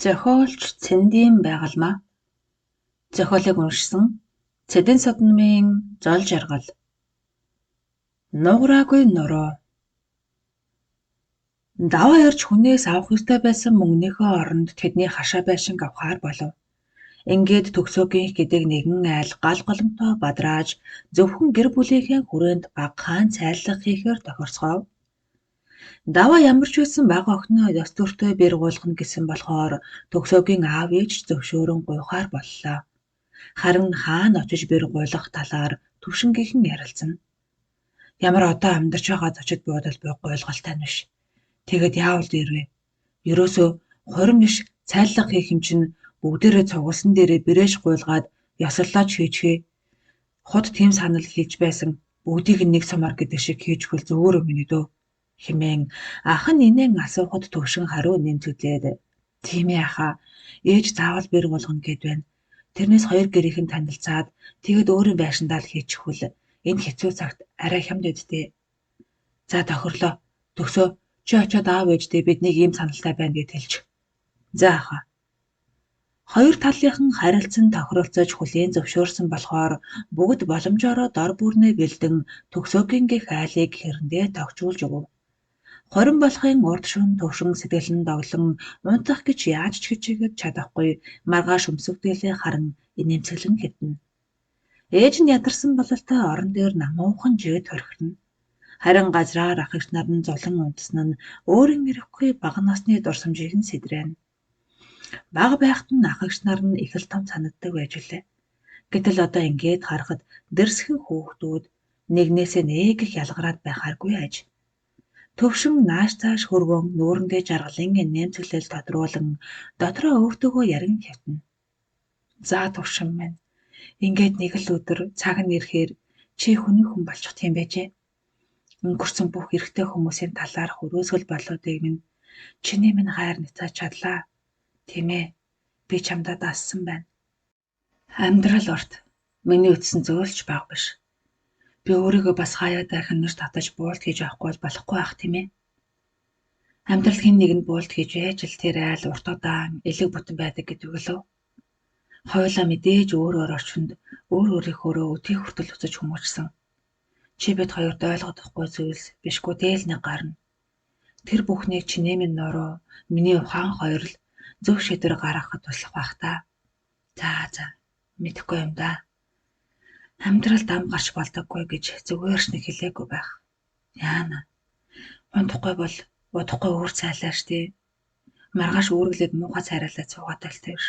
Зохиолч Цэндийн Байгалмаа. Зохиолыг уншсан Цэдэн Содномын Зол жаргал. Нугараагүй нуруу. Даваа ирж хүнээс авах ёстой байсан мөнгөнийхөө оронд тэдний хашаа байшинг авахаар болов. Ингээд Төгсөөгийнх гэдэг нэгэн айл гал голомтоо бадрааж зөвхөн гэр бүлийнхээ хүрээнд багахан цайлга хийхээр тохирцгоов. Даваа ямар ч байсан бага охиноо ёс дөртөө бэр гуйлгана гэсэн болохоор Төгсөөгийн аав ээж зөвшөөрөн гуйхаар боллоо. Харин хаана очиж бэр гуйлгах талаар Төвшингийнхэн ярилцана. Ямар одоо амьдарч байгаа зочид буудал буй гуйлгалтай нь биш. Тэгээд яавал дээр вэ? Ерөөсөө хурим биш цайлга хийх юм чинь бүгдээрээ цугласан дээрээ бэрээш гуйлгаад ёсоллооч хийчихье. Хот тийм санал хэлж байсан бүгдийг нь нэг сумаар гэдэг шиг хийчихвэл зүгээр юм ээ дөө хэмээн ах нь инээн асуухад Төвшин хариу нэмцэглээд тийм ээ ахаа, ээж заавал бэр гулгана гээд байна. Тэрнээс хоёр гэрийнх нь танилцаад тэгээд өөрийн байшиндаа л хийчихвэл энэ хэцүү цагт арай хямд үдтэй. За тохирлоо. Төгсөө чи очиод аав ээждээ биднийг ийм саналтай байна гэж хэлж. За ахаа. Хоёр талынхан харилцан тохиролцож хүлээн зөвшөөрсөн болохоор бүгд боломжоороо дор бүрнээ бэлдэн Төгсөөгийн гэх айлыг хэрэндээ тохижуулж өгөв. Хорин болохын урд шөнө Төвшин сэтгэл нь доглон унтах гэж яаж ч хичээгээд чадахгүй маргааш өмсөгдөлээ харан инээмсэглэн хэвтэнэ. Ээж нь ядарсан бололтой орон дээр намуухан жигэд хорхирно. Харин газраар ах эгч нар нь зулан унтсан нь өөрийн ирэхгүй бага насны дурсамжийг нь сэдрэнэ. Бага байхад нь ах эгч нар нь их л том санагддаг байж билээ. Гэтэл одоо ингээд харахад дэрсхэн хүүхдүүд нэгнээсээ нэг их ялгараад байхааргүй аж. Төвшин нааш цааш хөргөн нүүрэндээ жаргалын инээмсэглэл тодруулан дотроо өөртөөгөө ярин хэвтэнэ. За Төвшин минь, ингээд нэг л өдөр цаг нь ирэхээр чи хүний хүн болчих тийм байжээ. Өнгөрсөн бүх эрэгтэй хүмүүсийн талаарх өрөөсгөл бодлуудыг минь чиний минь хайр няцааж чадлаа. Тийм ээ, би чамдаа дассан байна. Амьдрал урт. Миний үтсэн зөөлч бага биш. Би өөрийгөө бас хаяа дахин татаж буулт хийж авахгүй бол болохгүй байх тийм ээ. Амьдрал хэн нэгэнд буулт хийж байж л тэр айл урт удаан элэг бүтэн байдаг гэдэг лөө. Хоёулаа мэдээж өөр өөр орчинд өөр өөрийнхөөрөө өдий хүртэл өсөж хүмүүжсэн. Чи бид хоёрт ойлгохдохгүй зүйлс бишгүй дээл нэг гарна. Тэр бүхнийг чиний минь нуруу, миний ухаан хоёр л зөв шийдвэр гаргахад туслах байх та. За за, мэдэхгүй юм да. Амьдрал дам гарч болдоггүй гэж зүгээр ч нэг хэлээгүй байх. Яана. Унтахгүй бол удахгүй өөр цайлаа штэ. Маргааш үүргэлээд муухай цайруулаад суугаад байлтай биш.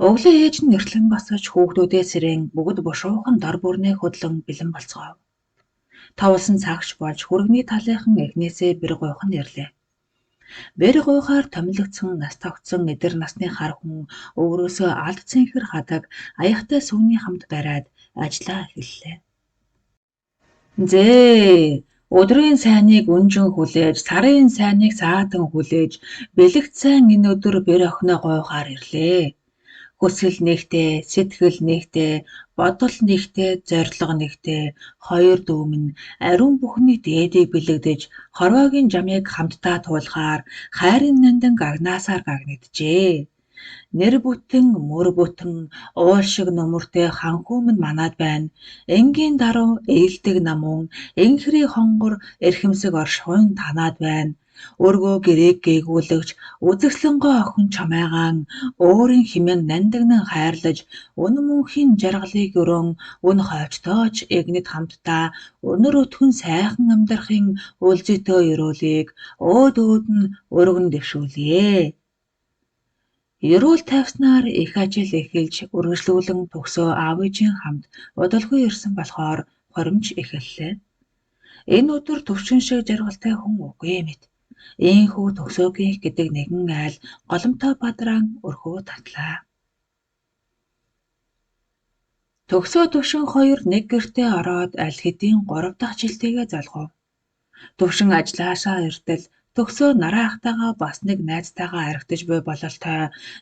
Өглөө ээж нь эртлэн босож хүүхдүүдээ сэрэн бүгд бушуухан дор бүрнээ хөдлөн бэлэн болцгоов. Товлсон цагч болж хүргэний талынхан эхнээсээ бэр гуйх нь ирлээ. Бэр гуйхаар томилогдсон нас тогтсон эдэр насны хар хүн өврөөсөө алд цэнхэр хадаг аяхтай сүүний хамт бариад ажлаа эхэллээ. Зээ, өдрийн сайныг үнжин хүлээж, сарын сайныг саатан хүлээж, бэлэгт сайн энэ өдөр бэр охиноо гуйхаар ирлээ. Хүсэл нэгтэй, сэтгэл нэгтэй, бодол нэгтэй, зорилго нэгтэй хоёр дүү минь ариун бүхний дээдийг бэлэгдэж, хорвоогийн жамыг хамтдаа туулахаар хайрын нандин гагнаасаар гагнагджээ. Нэр бүтэн, мөр бүтэн, уул шиг нүмертэй ханхүү минь манад байна. Энгийн даруй, ээлдэг намун, энхрийн хонгор, эрхэмсэг оршихуйн танаад байна. Өргөө гэрээг гээгүүлэгч үзэсгэлэнгүй охин чамайгаан өөрийн хэмээн нандинан хайрлаж, үнэ мөнхийн жаргалыг өрөөн, үн хойчтой ч эгнэд хамтдаа өнөр өтгөн сайхан амьдрахын үлзийтэй ерөөлийг өөд өөд нь өргөн дэвшүүлье. Ерөөл тавьснаар их ажил эхэлж үргэлжлүүлэн Төгсөө аав ээжийн хамт удалгүй ирсэн болохоор хоримч эхэллээ. Энэ өдөр Төвшин шиг жаргалтай хүн үгүй мэт. Ийхүү Төгсөөгийнх гэдэг нэгэн айл голомтой бадраан өрхөө татлаа. Төгсөө Төвшин хоёр нэг гэртээ ороод аль хэдийн 3 дахь жилтэйгээ залгав. Төвшин ажлаасаа эртэл Төгсөө Нараа ахтайгаа бас нэг найзтайгаа архитаж буй бололтой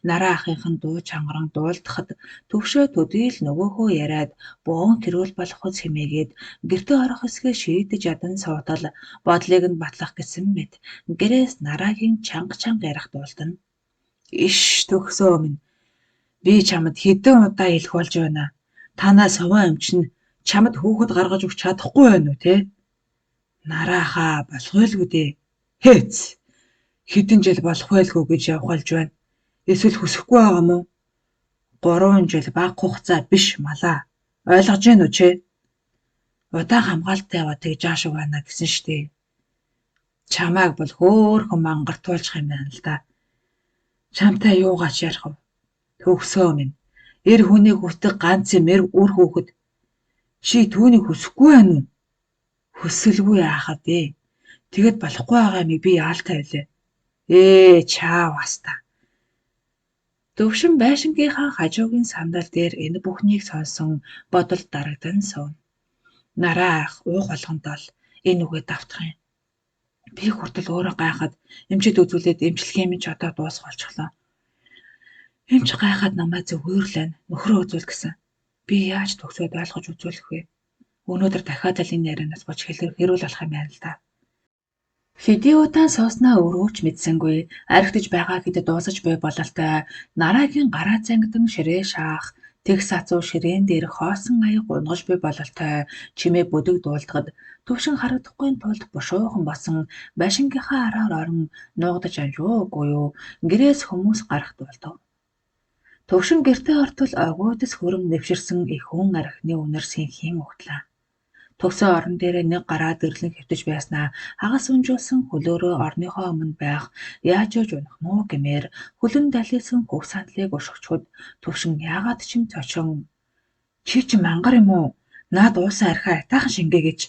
Нараа ахынх нь дуу чангаран дуулдахад Төвшөө төдий л нөгөөхөө яриад бөөн хэрүүл болох үз хэмээгээд гэртээ орох эсэхээ шийдэж ядан суутал бодлыг нь батлах гэсэн мэт гэрээс Нараагийн чанга чанга ярих дуулдана. Иш Төгсөө минь, би чамд хэдэн удаа хэлэх болж байна. Танай суван эмч нь чамд хүүхэд гаргаж өгч чадахгүй байна уу те? Нараа ахаа болох байлгүй дээ. Хээц. Хэдэн жил болох байлгүй гэж явхалж байна. Эсвэл хүсэхгүй байгаа юм уу? 3 жил бага хугацаа биш малаа. Ойлгож гин үү чи? Удаан хамгаалалттай яваа тэгж аашиг байна гэсэн штэ. Чамайг бол хөөхөн мангартуулчих юм байна л да. Чамтай юугаач ярих вэ? Төгсөө минь. Эр хүний хүсдэг ганц юм үр хүүхэд. Чи түүнийг хүсэхгүй байна уу? Хүсэлгүй яахав дээ. Тэгэд болохгүй байгаа юмыг би яалтай байлээ. Ээ чаав аста. Төвшин байшингийнхаа хажуугийн сандал дээр энэ бүхнийг сонсон бодол дарагдан сууна. Нараа ах уух болгондоо л энэ үгээ давтах юм. Би хүртэл өөрөө гайхаад эмчид үзүүлээд эмчилгээ минь ч одоо дуусах болчихлоо. Эмч гайхаад намайг зүгээр л байна. Нөхрөө үзүүл гэсэн. Би яаж төгсөөд ойлгож үзүүлэх вэ? Өнөөдөр дахиад л энэ ярианаас болж хэрүүл болох юм байна л да. Хэдий удаан сууснаа өөрөө ч мэдсэнгүй. Архитаж байгаа хэд дуусаж буй бололтой Нараагийн гараа зангидан ширээ шаах, тэгс сацуу ширээн дээр хоосон аяга унгаж буй бололтой чимээ бүдэг дуулдахад Төвшин харагдахгүй тулд бушуухан босон байшингийнхаа араар орон нуугдаж амжуугүй юу гэрээс хүмүүс гарах дуулдав. Төвшин гэртээ ортол огойдос хөрөм нэвширсэн их хүн архины үнэр сэнхийн угтлаа. Төгсөө орон дээрээ нэг гараа дэрлэн хэвтэж байснаа хагас унжуулсан хөлөөрөө орныхоо өмнө байх яаж яж унах нь уу гэмээр хөлөн далилсан хөг сандлыг өшгөчхөд Төвшин яагаад ч юм цочин чи чи мангар юм уу? Наад уусан архиа айтаахан шингээ гэж.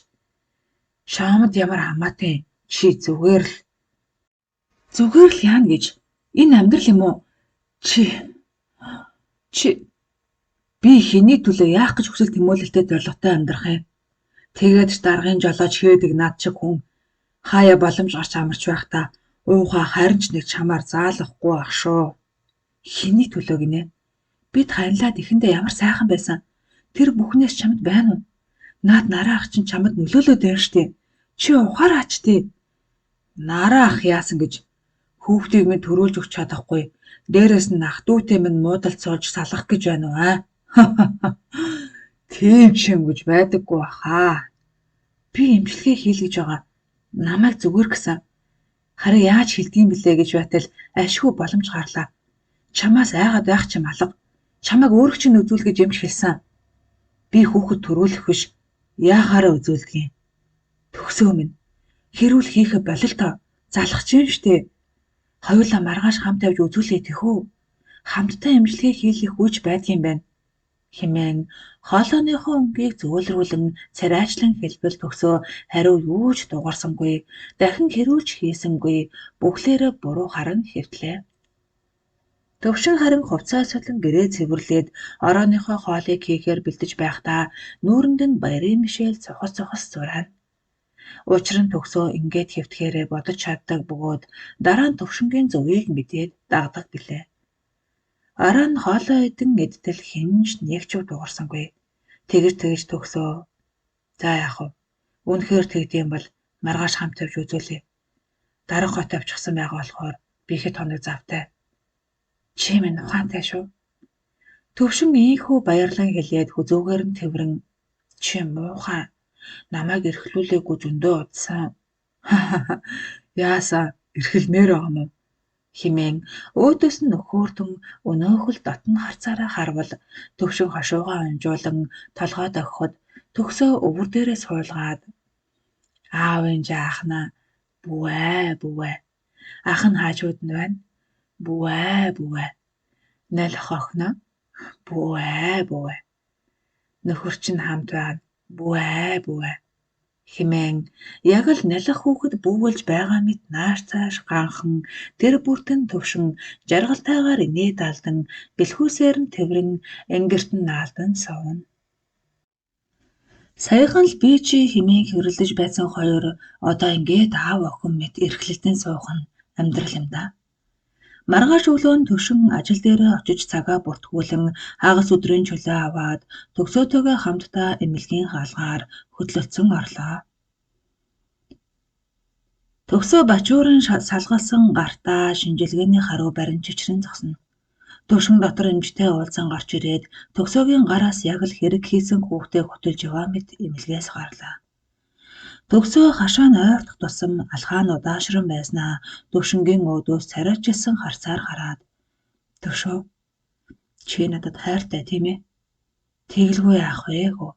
Шаамд ямар хамаатай чи зүгээр л яана гэж. Энэ амьдрал юм уу? Чи би хэний төлөө яах гэж хүсэл тэмүүлэлтэй зорилготой амьдрах юм? Тэгээд ч даргын жолооч хээдэг над шиг хүн хаяа боломж гарч амарч байхдаа уухаа харин ч нэг чамаар заалахгүй ах шүү. Хэний төлөө гинэ? Бид ханилаад эхэндээ ямар сайхан байсан. Тэр бүхнээс чамд байна уу? Наад Нараа ах чинь чамд нөлөөлөөд байна штэ. Чи ухаараач тий. Нараа ах яасан гэж хүүхдийг минь төрүүлж өгч чадахгүй. Дээрээс нь ах дүүтэй минь муудалцуулж салгах гэж байна уу аа? Тийм ч юм гэж байдаггүй баха. Би эмчилгээ хийл гэж байгаа. Намайг зүгээр гэсэн. Харин яаж хэлдэг юм бэлээ гэж байтал ашгүй боломж гарлаа. Чамаас айгаад байх чим алга. Чамайг өөрөг чинь үзүүл гэж эмч хэлсэн. Би хүүхэд төрүүлэх биш. Яахаараа үзүүлдэг юм. Төгсөө минь. Хэрүүл хийхэ бололтоо. Залах чинь штэ. Хоёулаа маргааш хамт явж үзүүлээ тэхүү. Хамтдаа эмчилгээ хийлгэх үеч байдгийн байна хэмээн хоолойныхоо өнгийг зөөлрүүлэн царайчлан хэлбэл Төгсөө хариу юу ч дуугарсангүй, дахин хэрүүлж хийсэнгүй, бүхлээрээ буруу харан хэвтлээ. Төвшин харин хувцсаа солин гэрээ цэвэрлээд орооныхоо хоолыг хийхээр бэлдэж байхдаа нүүрэнд нь баярын мишэл цухас цухас зураана. Учир нь Төгсөө ингээд хэвтэхээрээ бодож чаддаг бөгөөд дараа нь Төвшингийн зөвийг мэдээд дагдаг билээ. Орой нь хоолоо идэн идтэл хэн ч нэг ч үг дуугарсангүй. Тэгэж тэгэж Төгсөө. За яах вэ? Үнэхээр тэгдэм бол маргааш хамт явж үзүүлье. Дарга хот авчихсан байгаа болохоор би хэд хоног завтай. Чи минь ухаантай шүү. Төвшин ийхүү баярлан хэлээд хүзүүгээр нь тэврэн чи муухай намайг эрхлүүлээгүй зөндөө удсан. Яасан эрхэлмээр байгаа юм уу? Хэмээн өөдөөс нь нөхөөрдөн өнөөхөл дотно харцаараа харвал Төвшин хошуугаа унжуулан толгой дохиход Төгсөө өвөр дээрээ суулгаад аавын жаахна бүвэ бүвэ ах нь хаажууд нь байна бүвэ бүвэ нэлэх охиноо бүвэ бүвэ нөхөр чинь хамт байна бүвэ бүвэ хэмээн яг л нялх хүүхэд бүүвэлж байгаа мэт нааш цааш ганхан тэр бүртэн Төвшин жаргалтайгаар инээд алдан бэлхүүсээр нь тэврэн энгэрт нь наалдан сувна. Саяхан л би чи хэмээн хэврэлдэж байсан хоёр одоо ингээд аав охин мэт эрхлэлтэн суух нь амьдрал юм даа. Маргааш өглөө нь Төвшин ажил дээрээ очиж цагаа бүртгүүлэн хагас өдрийн чөлөө аваад Төгсөөтэйгээ хамтдаа Эмнэлгийн хаалгаар хөдлөлцөн орлоо. Төгсөө бачуурын салгалсан гартаа шинжилгээний хариу барин чичрэн зогсно. Төвшин дотор эмчтэй уулзан гарч ирээд Төгсөөгийн гараас яг л хэрэг хийсэн хүүхдээ хөтөлж яваа мэт эмнэлгээс гарлаа. Төгсөө хашаа нь ойртох тусам алхаа нь удаашран байснаа Төвшингийн өөдөөс царайчилсан харцаар хараад "Төвшөө, чи надад хайртай тийм ээ? Тэгэлгүй яах вэ хөө?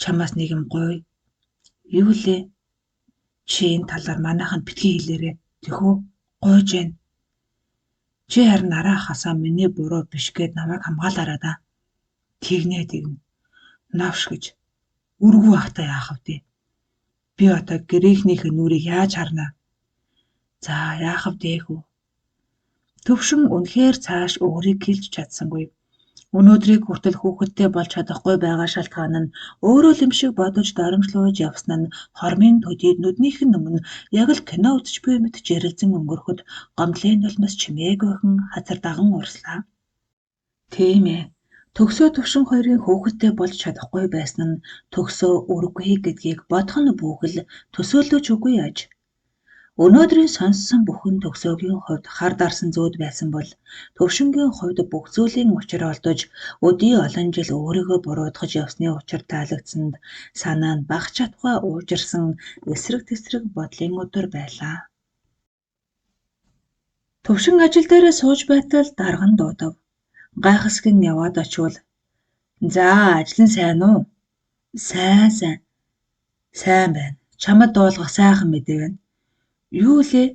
Чамаас нэг юм гуйя. Юу лээ? Чи энэ талаар манайханд битгий хэлээрэй. Тэхүү гуйж байна. Чи харин нараа ахаасаа миний буруу биш гээд намайг хамгаалаарай даа. Тэгнэ тэгнэ. Новш гэж үргүү ахтай яах вэ? Би одоо гэрийнхнийхээ нүрийг яаж харна? За яах вэ хүү? Төвшин үнэхээр цааш өөрийг хэлж чадсангүй. Өнөөдрийг хүртэл хүүхэдтэй болж чадахгүй байгаа шалтгаан нь өөрөө л юм шиг бодож доромжлуулж явсан нь хормын төдийд нүднийх нь өмнө яг л кино үзэж буй мэт жирэлзэн өнгөрөхөд гомдлын нулимс чимээгүйхэн хазар даган урслаа. Тийм ээ. Төгсөө Төвшин хоёрын хүүхэдтэй болж чадахгүй байсан нь Төгсөө үргүй гэдгийг бодох нь бүхэл төсөөлөөч үгүй аж. Өнөөдрийн сонссон бүхэн Төгсөөгийн хувьд хар дарсан зүүд байсан бол Төвшингийн хувьд бүх зүйлийн учир олдож өдий олон жил өөрийгөө буруутгаж явсны учир таалагдсанд санаа нь бага чатугай уужирсан эсрэг тэсрэг бодлын өдөр байлаа. Төвшин ажил дээрээ сууж байтал дарга нь дуудав. Гайхасган яваад очивол "За ажил нь сайн уу?" "Сайн сайн. Сайн байна. Чамд дуулгах сайхан мэдээ байна." "Юу лээ?"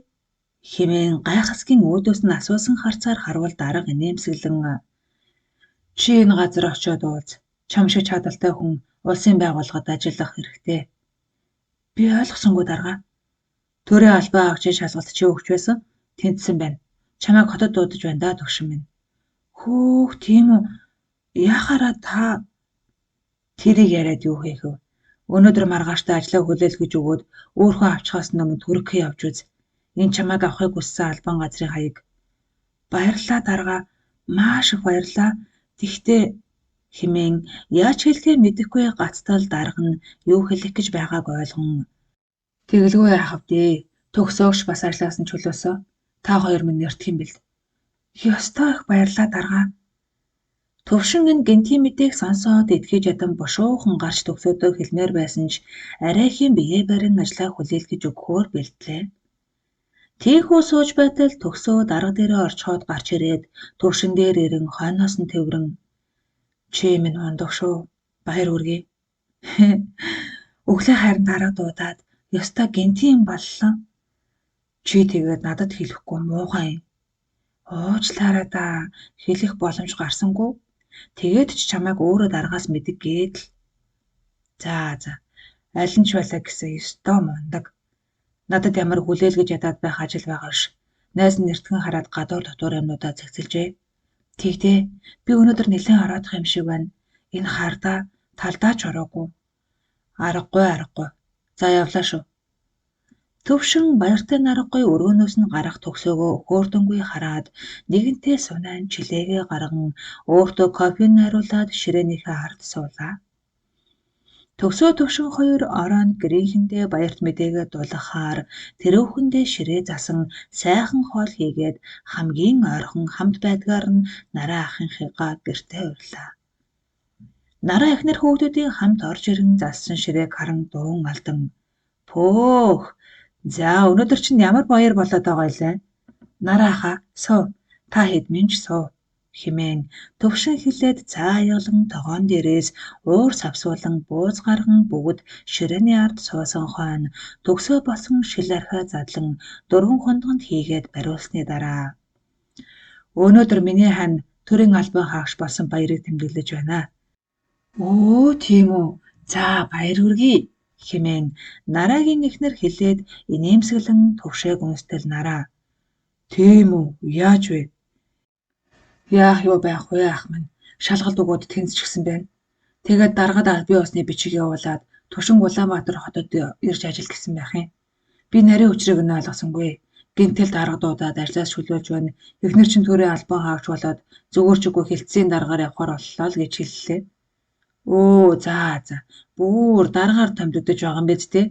хэмээн гайхасгийн өөдөөс нь асуусан харцаар харвал дарга инээмсэглэн "Чи энэ газар очиод уулз. Чам шиг чадaltaй хүн улсын байгууллагад ажиллах хэрэгтэй." "Би ойлгосонгүй дарга. Төрийн албан агчийн шалгалт чи өгч байсан. Тэнцсэн байна. Чамайг хотод дуудаж байна даа Төвшин минь." "Хөөх тийм үү? Яхаараа та тэрийг яриад юу хийх вэ? Өнөөдөр маргааштай ажлаа хүлээлгэж өгөөд өөрхөн авчихаас өмнө түргэхээ явж үз. Энэ чамайг авахыг хүссэн албан газрын хаяг." "Баярлалаа дарга. Маш их баярлалаа. Тэгэхдээ" хэмээн яаж хэлэхээ мэдэхгүй гацтал дарга нь юу хэлэх гэж байгааг ойлгон "Тэгэлгүй яах вэ? Төгсөөгч бас ажлаас нь чөлөөсөө. Та хоёр минь нэртэх юм бэл." "Ёстой их баярлалаа дарга." Төвшин энэ гэнэтийн мэдээг сонсоод итгэж ядан бушуухан гарч Төгсөөдөө хэлмээр байсан ч арайхийн биеэ барин ажлаа хүлээлгэж өгөхөөр бэлтлээ. Тийхүү сууж байтал Төгсөө дарга дээрээ орчихоод гарч ирээд Төвшин дээр ирэн хойноос нь тэврэн "Чи минь мундаг шүү. Баяр хүргэе. Өглөө харин дарга дуудаад ёстой гэнэтийн юм боллоо. Чи тэгээд надад хэлэхгүй муухай юм. Уучлаарай даа, хэлэх боломж гарсангүй. Тэгээд ч чамайг өөрөө даргаас мэддэг гээд л. За за. Аль нь ч байлаа гэсэн ёстой мундаг. Надад ямар хүлээлгэж ядаад байх ажил байгаа ш. Найз нь нэртгэн хараад гадуур дотуур юмнуудаа цэгцэлжээ. Тэгдээ би өнөөдөр нэлээн ороодох юм шиг байна. Энэ хардаа талдаа ч ороогүй. Аргагүй аргагүй. За явлаа шүү. Төвшин баяртай наргагүй өрөөнөөс нь гарах Төгсөөгөө хөөрдөнгүй хараад нэгэнтээ сунайн чилээгээ гарган өөртөө кофе найруулад ширээнийхээ ард суулаа. Төгсөө Төвшин хоёр оройн гэрийнхэндээ баярт мэдээгээ дуулгахаар тэрүүхэндээ ширээ засан сайхан хоол хийгээд хамгийн ойрхон хамт байдгаар нь Нараа ахынхыгаа гэртээ урилаа. Нараа эхнэр хүүхдүүдийн хамт орж ирэн зассан ширээг харан дуун алдан "Пөөх! За өнөөдөр чинь ямар баяр болоод байгаа илээ? Нараа ахаа суу. Та хэд минь ч суу" хэмээн Төвшин хэлээд цай аяглан тогоон дээрээс уур савсуулан бууз гарган бүгд ширээний ард суусан хойно Төгсөө болсон шил архиа задлан дөрвөн хундганд хийгээд бариулсны дараа "Өнөөдөр миний хань төрийн албан хаагч болсон баярыг тэмдэглэж байна." "Өө тийм үү. За баяр хүргэе" хэмээн Нараагийн эхнэр хэлээд инээмсэглэн Төвшөөг үнстэл Нараа "Тийм үү? Яаж вэ? Яах юу байх вэ ах минь? Шалгалт өгөөд тэнцчихсэн байна. Тэгээд даргад албан ёсны бичиг явуулаад Төвшинг Улаанбаатар хотод ирж ажил гэсэн байх юм. Би нарийн учрыг нь ойлгосонгүй. Гэмтэл дарга дуудаад ажлаас шүлүүлж байна. Эхнэр чинь төрийн албан хаагч болоод зүгээр ч үгүй хэлтсийн даргаар явахаар боллоо л гэж хэллээ. Өө за за бүр даргаар томилогдож байгаа юм биз дээ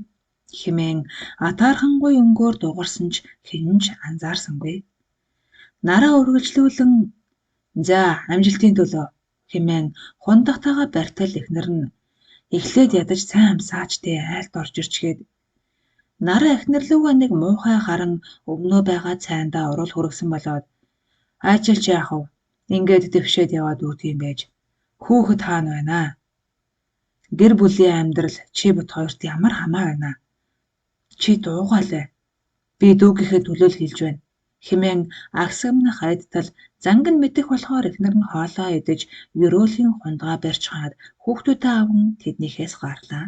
хэмээн атаархангүй өнгөөр дуугарсан ч хэн ч анзаарсангүй. Нараа үргэлжлүүлэн "За амжилтын төлөө" хэмээн хундахтайгаа барьтал эхнэр нь эхлээд ядаж сайн амсаач дээ айлд орж ирчгээд нараа эхнэр лүүгээ нэг муухай харан өмнөө байгаа цайндаа уруул хүргэсэн болоод ажилч яах вэ? Ингээд дэвшээд яваад өгдөг юм байж. Хүүхэд хаана байна? Гэр бүлийн амьдрал чи бот хоёрт ямар хамаа байна? Чи дуугаалай. Би дүүгийнхээ төлөө л хэлж байна хэмээн агсгамнах айдтал занг нь мэдэх болохоор эхнэр нь хоолоо идэж ерөөлхийн хундгаа барьж хаад хүүхдүүдээ аван тэднийхээс гарлаа.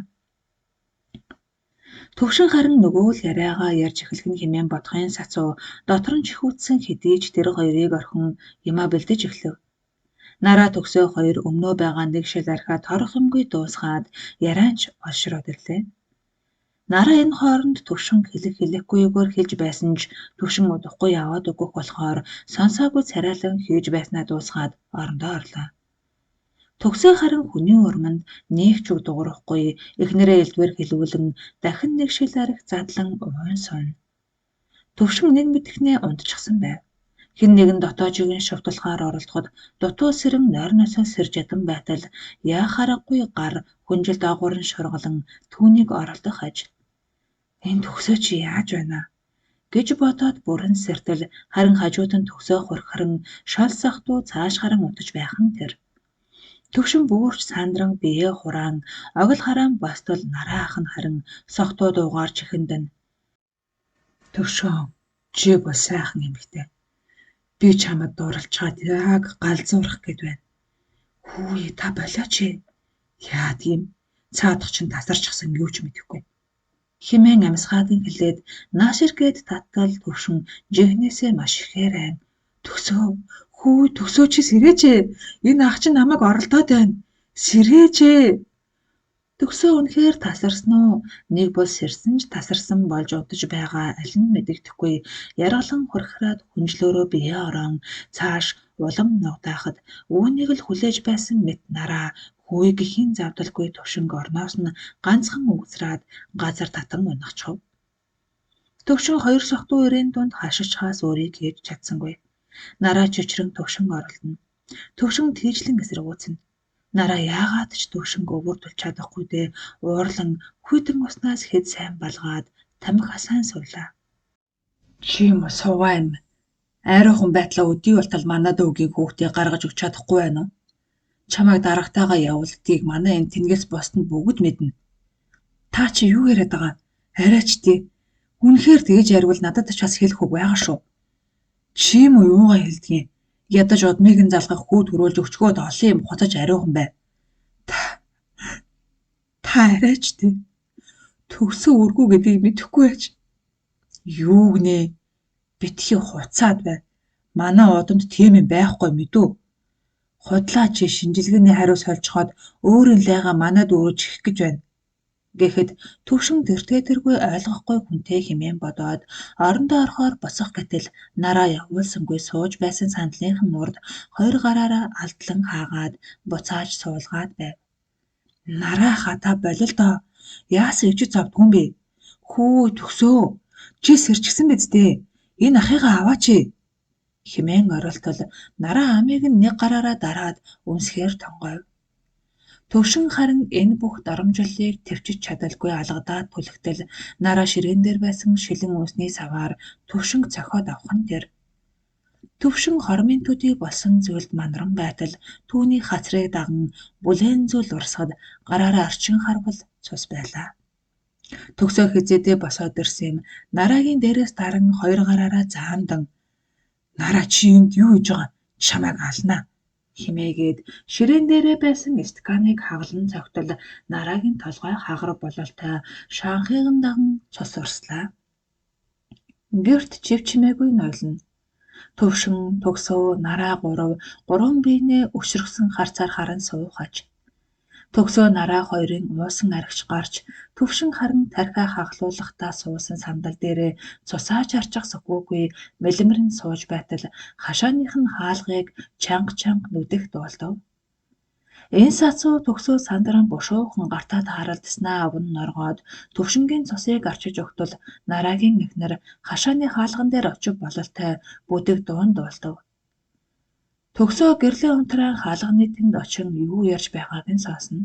Төвшин харин нөгөө л яриагаа ярьж эхлэх нь хэмээн бодохын сацуу дотор нь чихүүцсэн хэдий ч тэр хоёрыг орхин юмаа бэлдэж эхлэв. Нараа төгсөө хоёр өмнөө байгаа нэг шил архиа торох юмгүй дуусгаад ярианч олшроод ирлээ. Нараа энэ хооронд Төвшинг хэлэх хэлэхгүйгээр хэлж байсан ч Төвшин удахгүй яваад өгөх болохоор сонсоогүй царайлан хийж байснаа дуусгаад орондоо орлоо. Төгсөө харин хүний урманд нэг ч үг дуугарахгүй эхнэрээ элдвээр хэлүүлэн дахин нэг шил архи задлан уйн сууна. Төвшин нэг мэдэхнээ унтчихсан байв. Хэн нэгэн дотоожигийн шувталгаар оролдоход дутуу сэрэн нойрноосоо сэрж ядан байтал яах аргагүй гар хүнжил доогуур нь шургалан түүнийг оролдох аж. Энэ төгсөө чи яаж байна гэж бодоод бүрэн сэртэл харин хажууд нь төгсөө хурхран шол сахтуу цааш харан унтаж байхан тэр. Төвшин бөөрч сандран биеэ хураан огол хараан бостол нараа ах нь харин согтуу дуугаар чихэндэн. Төвшөн чи бол сайхан эмэгтэй. Би чамд дурлцгаад яг галзуурах гээд байна. Хүүе та болооч ээ. Яа тийм цаадах чинь тасарчихсан юу ч мэдэхгүй хэмээн амьсгаадан хэлээд нааш иргээд татал төвшин жихнээсээ маш ихээр айн төгсөө хүү төгсөө чи сэрээч ээ. Энэ ах чинь намайг оролдоод байна. Сэрээч ээ. Төгсөө үнэхээр тасарсан уу? Нэг бол сэрсэн ч тасарсан болж удаж байгаа аль нь мэдэгдэхгүй. Яргалан хурхраад хүнжлөөрөө биеэ орон цааш улам нугдаахад үүнийг л хүлээж байсан мэт нараа хүүйгэхийн завдалгүй төвшинг орноос нь ганцхан угсраад газар татан унахчихав. Төвшин хоёр согтуу эрээн дунд хашиж хаас өөрийг хийж чадсангүй. Нараа чичрэн төвшинг оролдоно. Төвшин тийжлэн эсэргүүцнэ. Нараа яагаад ч төвшинг өвөрдүүлж чадахгүй дээ уурлан хүйтэн уснаас хэд сайн балгаад тамхи асаан сувлаа. Чи юм уу суваа юм. Айруухан байтлаа өдий болтол манай дүүгийн хүүхдийг гаргаж өгч чадахгүй байна уу? Чамайг дарагтайгаа явуулдгийг манай энэ тэнгээс бусд нь бүгд мэднэ. Та чи юу яриад байгаа? Арайч тий. Үнэхээр тэгэж яриул надад ч бас хэлэх үг байгаа шүү. Чи юм уу юугаа хэлдгийг? Ядаж удмыг нь залгах хүү төрүүлж өчгөөд олон юм хуцаж ариухан бай. Та та арайч тий. Төгсөө өргүү гэдгийг мэдэхгүй байж. Юу гинэ? Битгий хуцаад бай. Манай удамд тийм юм байхгүй мэдүү. Худлаа чи шинжилгээний хариу сольжхоод өөрийн лайгаа манад өрөөж ирэх гэж байна гэхэд төвшин тэртээ тэргүй ойлгохгүй хүнтэй хэмээн бодоод орондоо орохоор босох гэтэл нараа явуулсангүй сууж байсан сандлынхан урд хоёр гараараа алдлан хаагаад буцааж суулгаад байв. Нараа хата болил доо. Яасан ичиж зовдгүй юм бэ? Хүү төгсөө. Чи сэрчихсэн биз дээ. Энэ ахыгаа аваач хэмээн оролтол нараа амийг нь нэг гараараа дараад өмсгөөр тонгойв. Төвшин харин энэ бүх доромжлолыг тэвчиж чадалгүй алгадаад түлхтэл нараа ширээн дээр байсан шилэн үнсний саваар төвшинг цохиод авах нь тэр. Төвшин хормын төдий болсон зүйлд манран байтал түүний хацрыг даган бүлээн зүйл урсгад гараараа арчин харвал цус байлаа. Төгсөө хэзээдээ босоод ирсэн юм нараагийн дээрээс даран хоёр гараараа заандан нараа чи энд юу хийж байгаа чамайг алнаа хэмээгээд ширээн дээрээ байсан стаканыг хаглан цогтол нараагийн толгой хагар бололтой шанхыг нь даган цус урслаа. Гэрт чив чимээгүй нойлно. Төвшин, төгсөө, нараа гурав, гурван биенээ өшөргсөн харцаар харан суухаж. Төгсөө Нараа хоёрын уусан архич гарч Төвшин харин тархиа хаглуулахдаа суусан сандал дээрээ цусаа чарчих сөхөөгүй мэлмэрэн сууж байтал хашааных нь хаалгыг чанга чанга нүдэх дуулдав. Энэ сацуу Төгсөө сандран бушуухан гартаа тааралдсанаа аван норгоод Төвшингийн цусыг арчиж өгтөл Нараагийн эхнэр хашааны хаалган дээр очив бололтой бүдэг дуун дуулдав. Төгсөө гэрлээ унтраан хаалганы тэнд очин юу ярьж байгааг нь сонсно.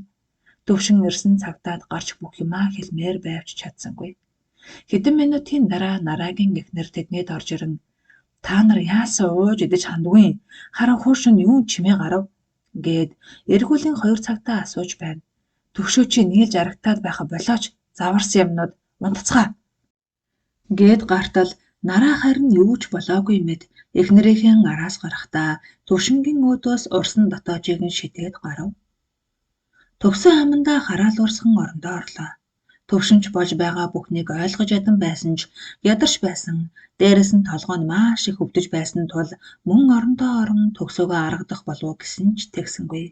Төвшин ирсэн цагтаад гарч бүх юмаа хэлмээр байвч чадсангүй. Хэдэн минутын дараа Нараагийн эхнэр тэднийд орж ирэн "Та нар яасан ууж идэж хандгүй? Харин хуушин юун чимээ гарав?" гээд эргүүлийн 2 цагтаа асууж байна. "Төгшөө чи нийлж арагтаад байхаа болооч, заварсан юмнууд унтацгаа" гээд гартал Нараа харин юу ч болоогүй мэт эхнэрийнхээ араас гарахдаа Төвшингийн өөдөөс урсан дотоожийг нь шидээд гарав. Төгсөө амандаа хараал урсган орондоо орлоо. Төвшин ч болж байгаа бүхнийг ойлгож ядан байсан ч ядарч байсан, дээрэс нь толгой нь маш их өвдөж байсан тул мөн орондоо орон төгсөөгөө аргадах болов уу гэсэн ч тэгсэнгүй.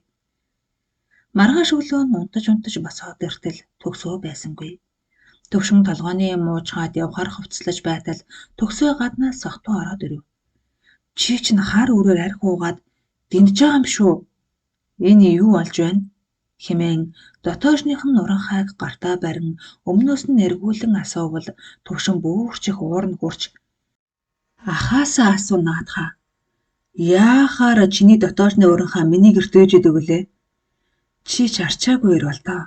Маргааш өглөө нь унтаж унтаж босоод иртэл төгсөө байсангүй. Төвшин толгойн юм уучгаад явхаар хувцаслаж байтал төгсөө гаднаас сохтуу ороод ирэв. "Чи чинь хар үрээр архи уугаад дэмжиж байгаа юм шүү. Энэ юу болж байна?" хэмээн дотоошных нь уранхайг гартаа барин өмнөөс нь эргүүлэн асуувал Төвшин бөөрч их уурн хурч "Ахаасаа асуу наадхаа. Яахаар чиний дотоошны уранхай миний гэрт өөж идэг үлээ? Чи ч арчаагүй ир бол доо.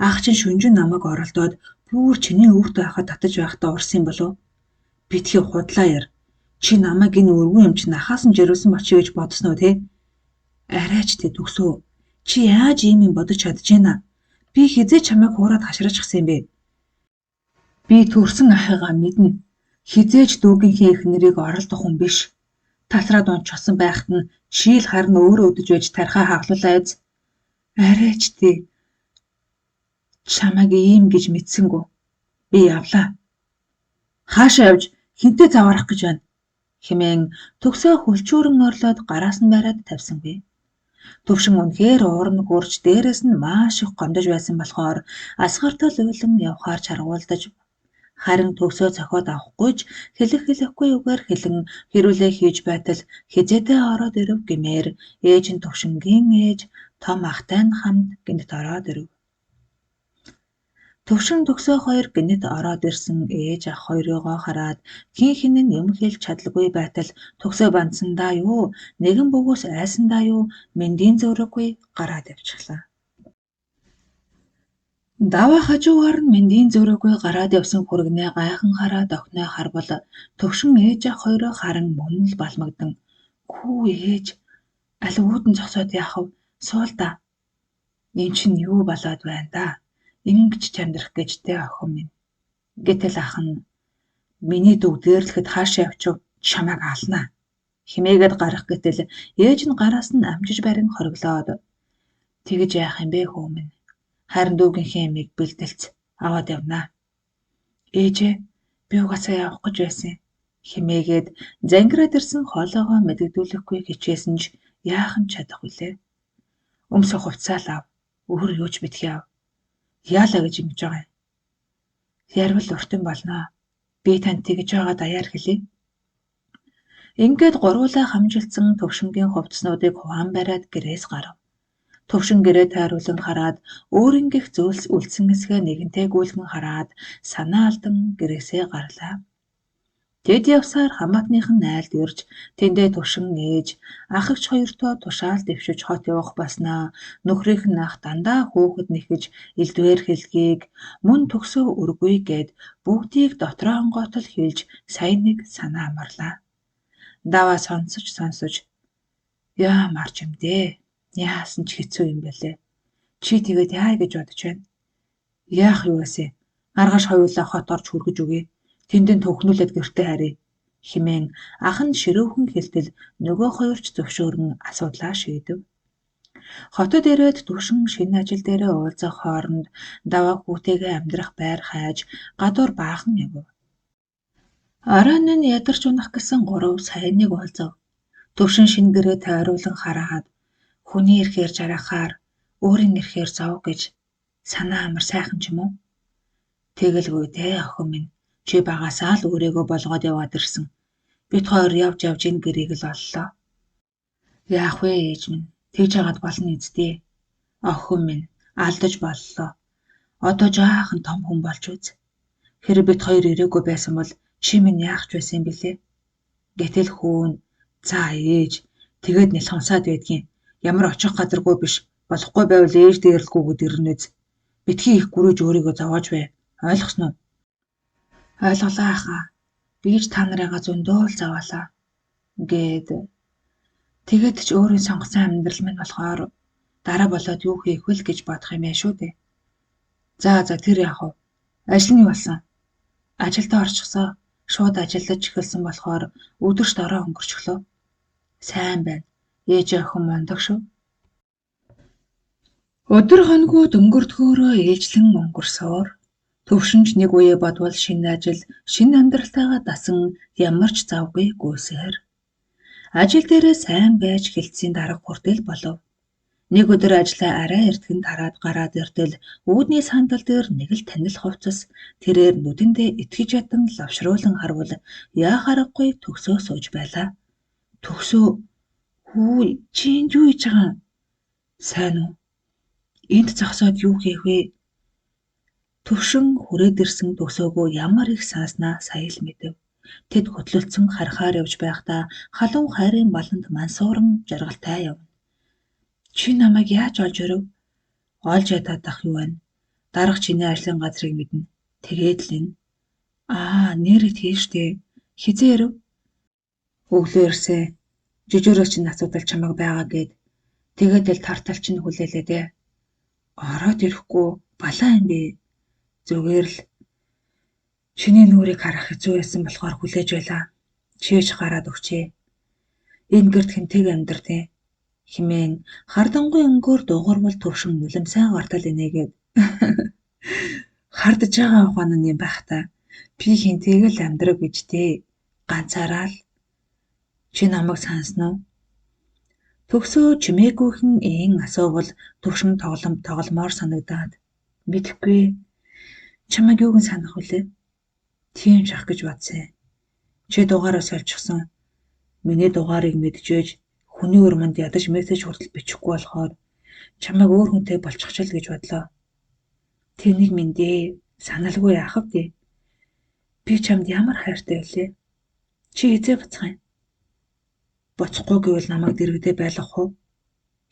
Ах чинь шүнжин намайг оролдоод бүр чиний өвөрт байхад татаж байхдаа урсан юм болов? Битгий худлаа яар. Чи намайг энэ өргөн юм чинь ахаас нь жирүүлсэн болчих гэж бодсон уу те? Арайч те төгсөө. Чи яаж ийм юм бодож чадаж байна? Би хэзээ чамайг хуураад хашраачихсан юм бэ? Би төрсөн ахыгаа мэднэ. Хэзээ ч дүүгийнхээ эхнэрийг оролдох хүн биш. Талраад унтчихсан байхад нь чи л харин өөрөө өдөж байж тархиа хаглуулаа биз? Арайч те. Чамайг ийм гэж мэдсэнгүй. Би явлаа. Хаашаа явж хэнтэй заваарах гэж байна?" хэмээн төгсөө хөлчүүрэн орлоод гараас нь бариад тавьсангүй. Төвшин үнэхээр уурн гүрж дээрэс нь маш их гомдож байсан болохоор асгартал уйлан явхаар чаргуулдаж харин төгсөө цохиод авахгүй ч хэлэх хэлэхгүй үгээр хэлэн хэрүүлээ хийж байтал хэзээдээ ороод ирэв гэмээр ээж нь Төвшингийн ээж том ахтай нь хамт гэнэт ороод ирэв. Төвшин төгсөө хоёр гэнэт ороод ирсэн ээж ах хоёрыгоо хараад хэн хэн нь юм хэлж чадалгүй байтал төгсөө бандсандаа юу, нэгэн бөгөөс айсандаа юу мэндийн зөөрөөгүй гараад явчихлаа. Даваа хажуугаар нь мэндийн зөөрөөгүй гараад явсан хүргэнээ гайхан хараад охиноо харвал Төвшин ээж ах хоёроо харан мөн л балмагдан "Хүү ээж, аль үүдэн зогсоод яах вэ? Суул даа. Энэ чинь юу болоод байна даа? Ингэж ч амьдрах гэж тэ охин минь." Гэтэл ах нь "Миний дүү дээрлэхэд хаашаа явчих чамайг алнаа" хэмээгээд гарах гэтэл ээж нь гараас нь амжиж барин хориглоод "Тэгэж яах юм бэ хүү минь? Харин дүүгийнхээ ямыг бэлдэлц аваад явнаа." "Ээжээ, би угаасаа явах гэж байсан" хэмээгээд зангираад ирсэн хоолойгоо мэдэгдүүлэхгүй хичээсэн ч яахан чадах вүлээ. "Өмсөх хувцсаа л ав. Өөр юу ч битгий ав. Яалаа гэж ингэж байгаа юм. Ярвал уртын болноо. Би танд тэгж байгаа даяар хэлье." Ингээд гурвуулаа хамжилсан Төвшингийн хувцснуудыг хуваан бариад гэрээс гарав. Төвшин гэрээ тайруулан хараад өөрөнгөх зүйлс үлдсэн эсэхээ нэгэнтээ гүйлгэн хараад санаа алдан гэрээсээ гарлаа. Тэд явсаар хамаатных нь айлд ирж тэндээ Төвшин ээж ах эгч хоёртоо тушаал дэвшиж хот явах болсноо нөхрийнх нь ах дандаа хүүхэд нэхэж элдвээр хэлгийг мөн төгсөө өргүй гээд бүгдийг дотроо онгойтол хэлж сая нэг санаа амарлаа. Даваа сонсож сонсож "Яа марч юм дээ. Яасан ч хэцүү юм бэлээ. Чи тэгээд яая гэж бодож байна? Яах юу вэ? Маргааш хоёулаа хот орж хүргэж өгье. Тэндэн төвхнүүлээд гэртээ харъя" хэмээн ах нь ширүүхэн хэлтэл нөгөө хоёр ч зөвшөөрөн асуудлаа шийдэв. Хотод ирээд Төвшин шинэ ажил дээрээ уулзах хооронд Даваа хүүтэйгээ амьдрах байр хайж гадуур баахан явав. Оройн нь ядарч унах гэсэн гурав саян нэг уулзав. Төвшин шинэ гэрээ тойруулан хараад хүний ирэхээр жаргахаар Өөрийн эрхээр зов гэж санаа амар сайхан ч юм уу? Тэгэлгүй дээ охин минь. Чи багасаа л өөрийгөө болгоод яваад ирсэн. Бид хоёр явж явж энэ гэрийг л оллоо. Яах вэ ээж минь? Тэгж хагаад болно үсттэй. Охин минь алдаж боллоо. Одоо жаахан том хүн болж үз. Хэрэв бид хоёр ирээгүй байсан бол чи минь яах ч байсан юм бэлээ? Гэтэл хүүн за ээж тэгээд нэлхамсаад байдгийн. Ямар очих газаргүй биш. Болохгүй байвал ээж дээрлэхгүйгээд ирнэ үз. Битгий их гүрэж өөрийгөө зовоож бай. Ойлгосон уу? Ойлголоо ахаа. Би ч та нарыгаа зөндөө л зовоолаа. Гээд тэгээд ч өөрийн сонгосон амьдрал минь болохоор дараа болоод юу хийх вэ гэж бодох юм яа шүү дээ. За за тэр яах вэ? Ажил нь юу болсон? Ажилдаа орчихсоо. Шууд ажиллаж эхэлсэн болохоор өдөрт ороо өнгөрчихлөө. Сайн байна. Ээж охин мундаг шүү. Өдөр хоногуд өнгөрдгөөрөө ээлжлэн өнгөрсөөр төвшинч нэг үе бодвол шинэ ажил, шинэ амьдралтайгаа дасан ямар ч завгүй гүйсээр. Ажил дээрээ сайн байж хэлтсийн дарга хүртэл болов. Нэг өдөр ажлаа арай эртхэн тараад гараад иртэл үүдний сандал дээр нэг л танил хувцас тэрээр нүдэндээ итгэж ядан лавшруулан харвал яах аргагүй төгсөө сууж байлаа. Төгсөө хүү чи энд юу хийж байгаа юм? Сайн уу? Энд зогсоод юу хийх вэ? Төвшин хүрээд ирсэн төгсөөгөө ямар их сааснаа сая л мэдэв. Тэд хөдлөлдсөн харахаар явж байхдаа халуун хайрын баланд мансууран жаргалтай явна. Чи намайг яаж олж өрөв? Олж ядаад ах юу вэ? Дарга чиний ажлын газрыг мэднэ. Тэгээд л энэ. Аа, нэрээ тийш дээ. Хизээ ирэв? Өглөө ирсэн. Жижүүрээс чинь асуудал чамайг байгаа гэд. Тэгээд л тартал чинь хүлээлээ дээ. Ороод ирэхгүй балаа юм бэ? Зүгээр л чиний нүрийг харах хэцүү байсан болохоор хүлээж байлаа. Чийж гараад өгчээ. Энэ гэрт хэнтэйг амьдртыг химээн хардангуй өнгөөр дуугарвал төвшин нулимсаа гартал инээгээд хардж байгаа ухаан нь юм байх та. Би хэнтэйг л амьдрав гэж дээ. Ганцаараа л. Чи намайг сансан уу? Төгсөө чимээгүйхэн ийн асуувал төвшин тогломоор санагдаад мэдэхгүй. Чамайг юуг нь санах вүлээ? Тийм ч ах гэж бодсон. Чи дугаараа сольчихсон. Миний дугаарыг мэдчихэж хүний өрмөнд ядаж мессеж хүртэл бичихгүй болохоор чамайг өөр хүнтэй болчихч л гэж бодлоо. Тэнийг минь дээ. Саналгүй яах вэ? Би чамд ямар хайртай вүлээ? Чи хэзээ буцах юм? Буцахгүй гэвэл намайг дэргэдээ байлгах уу?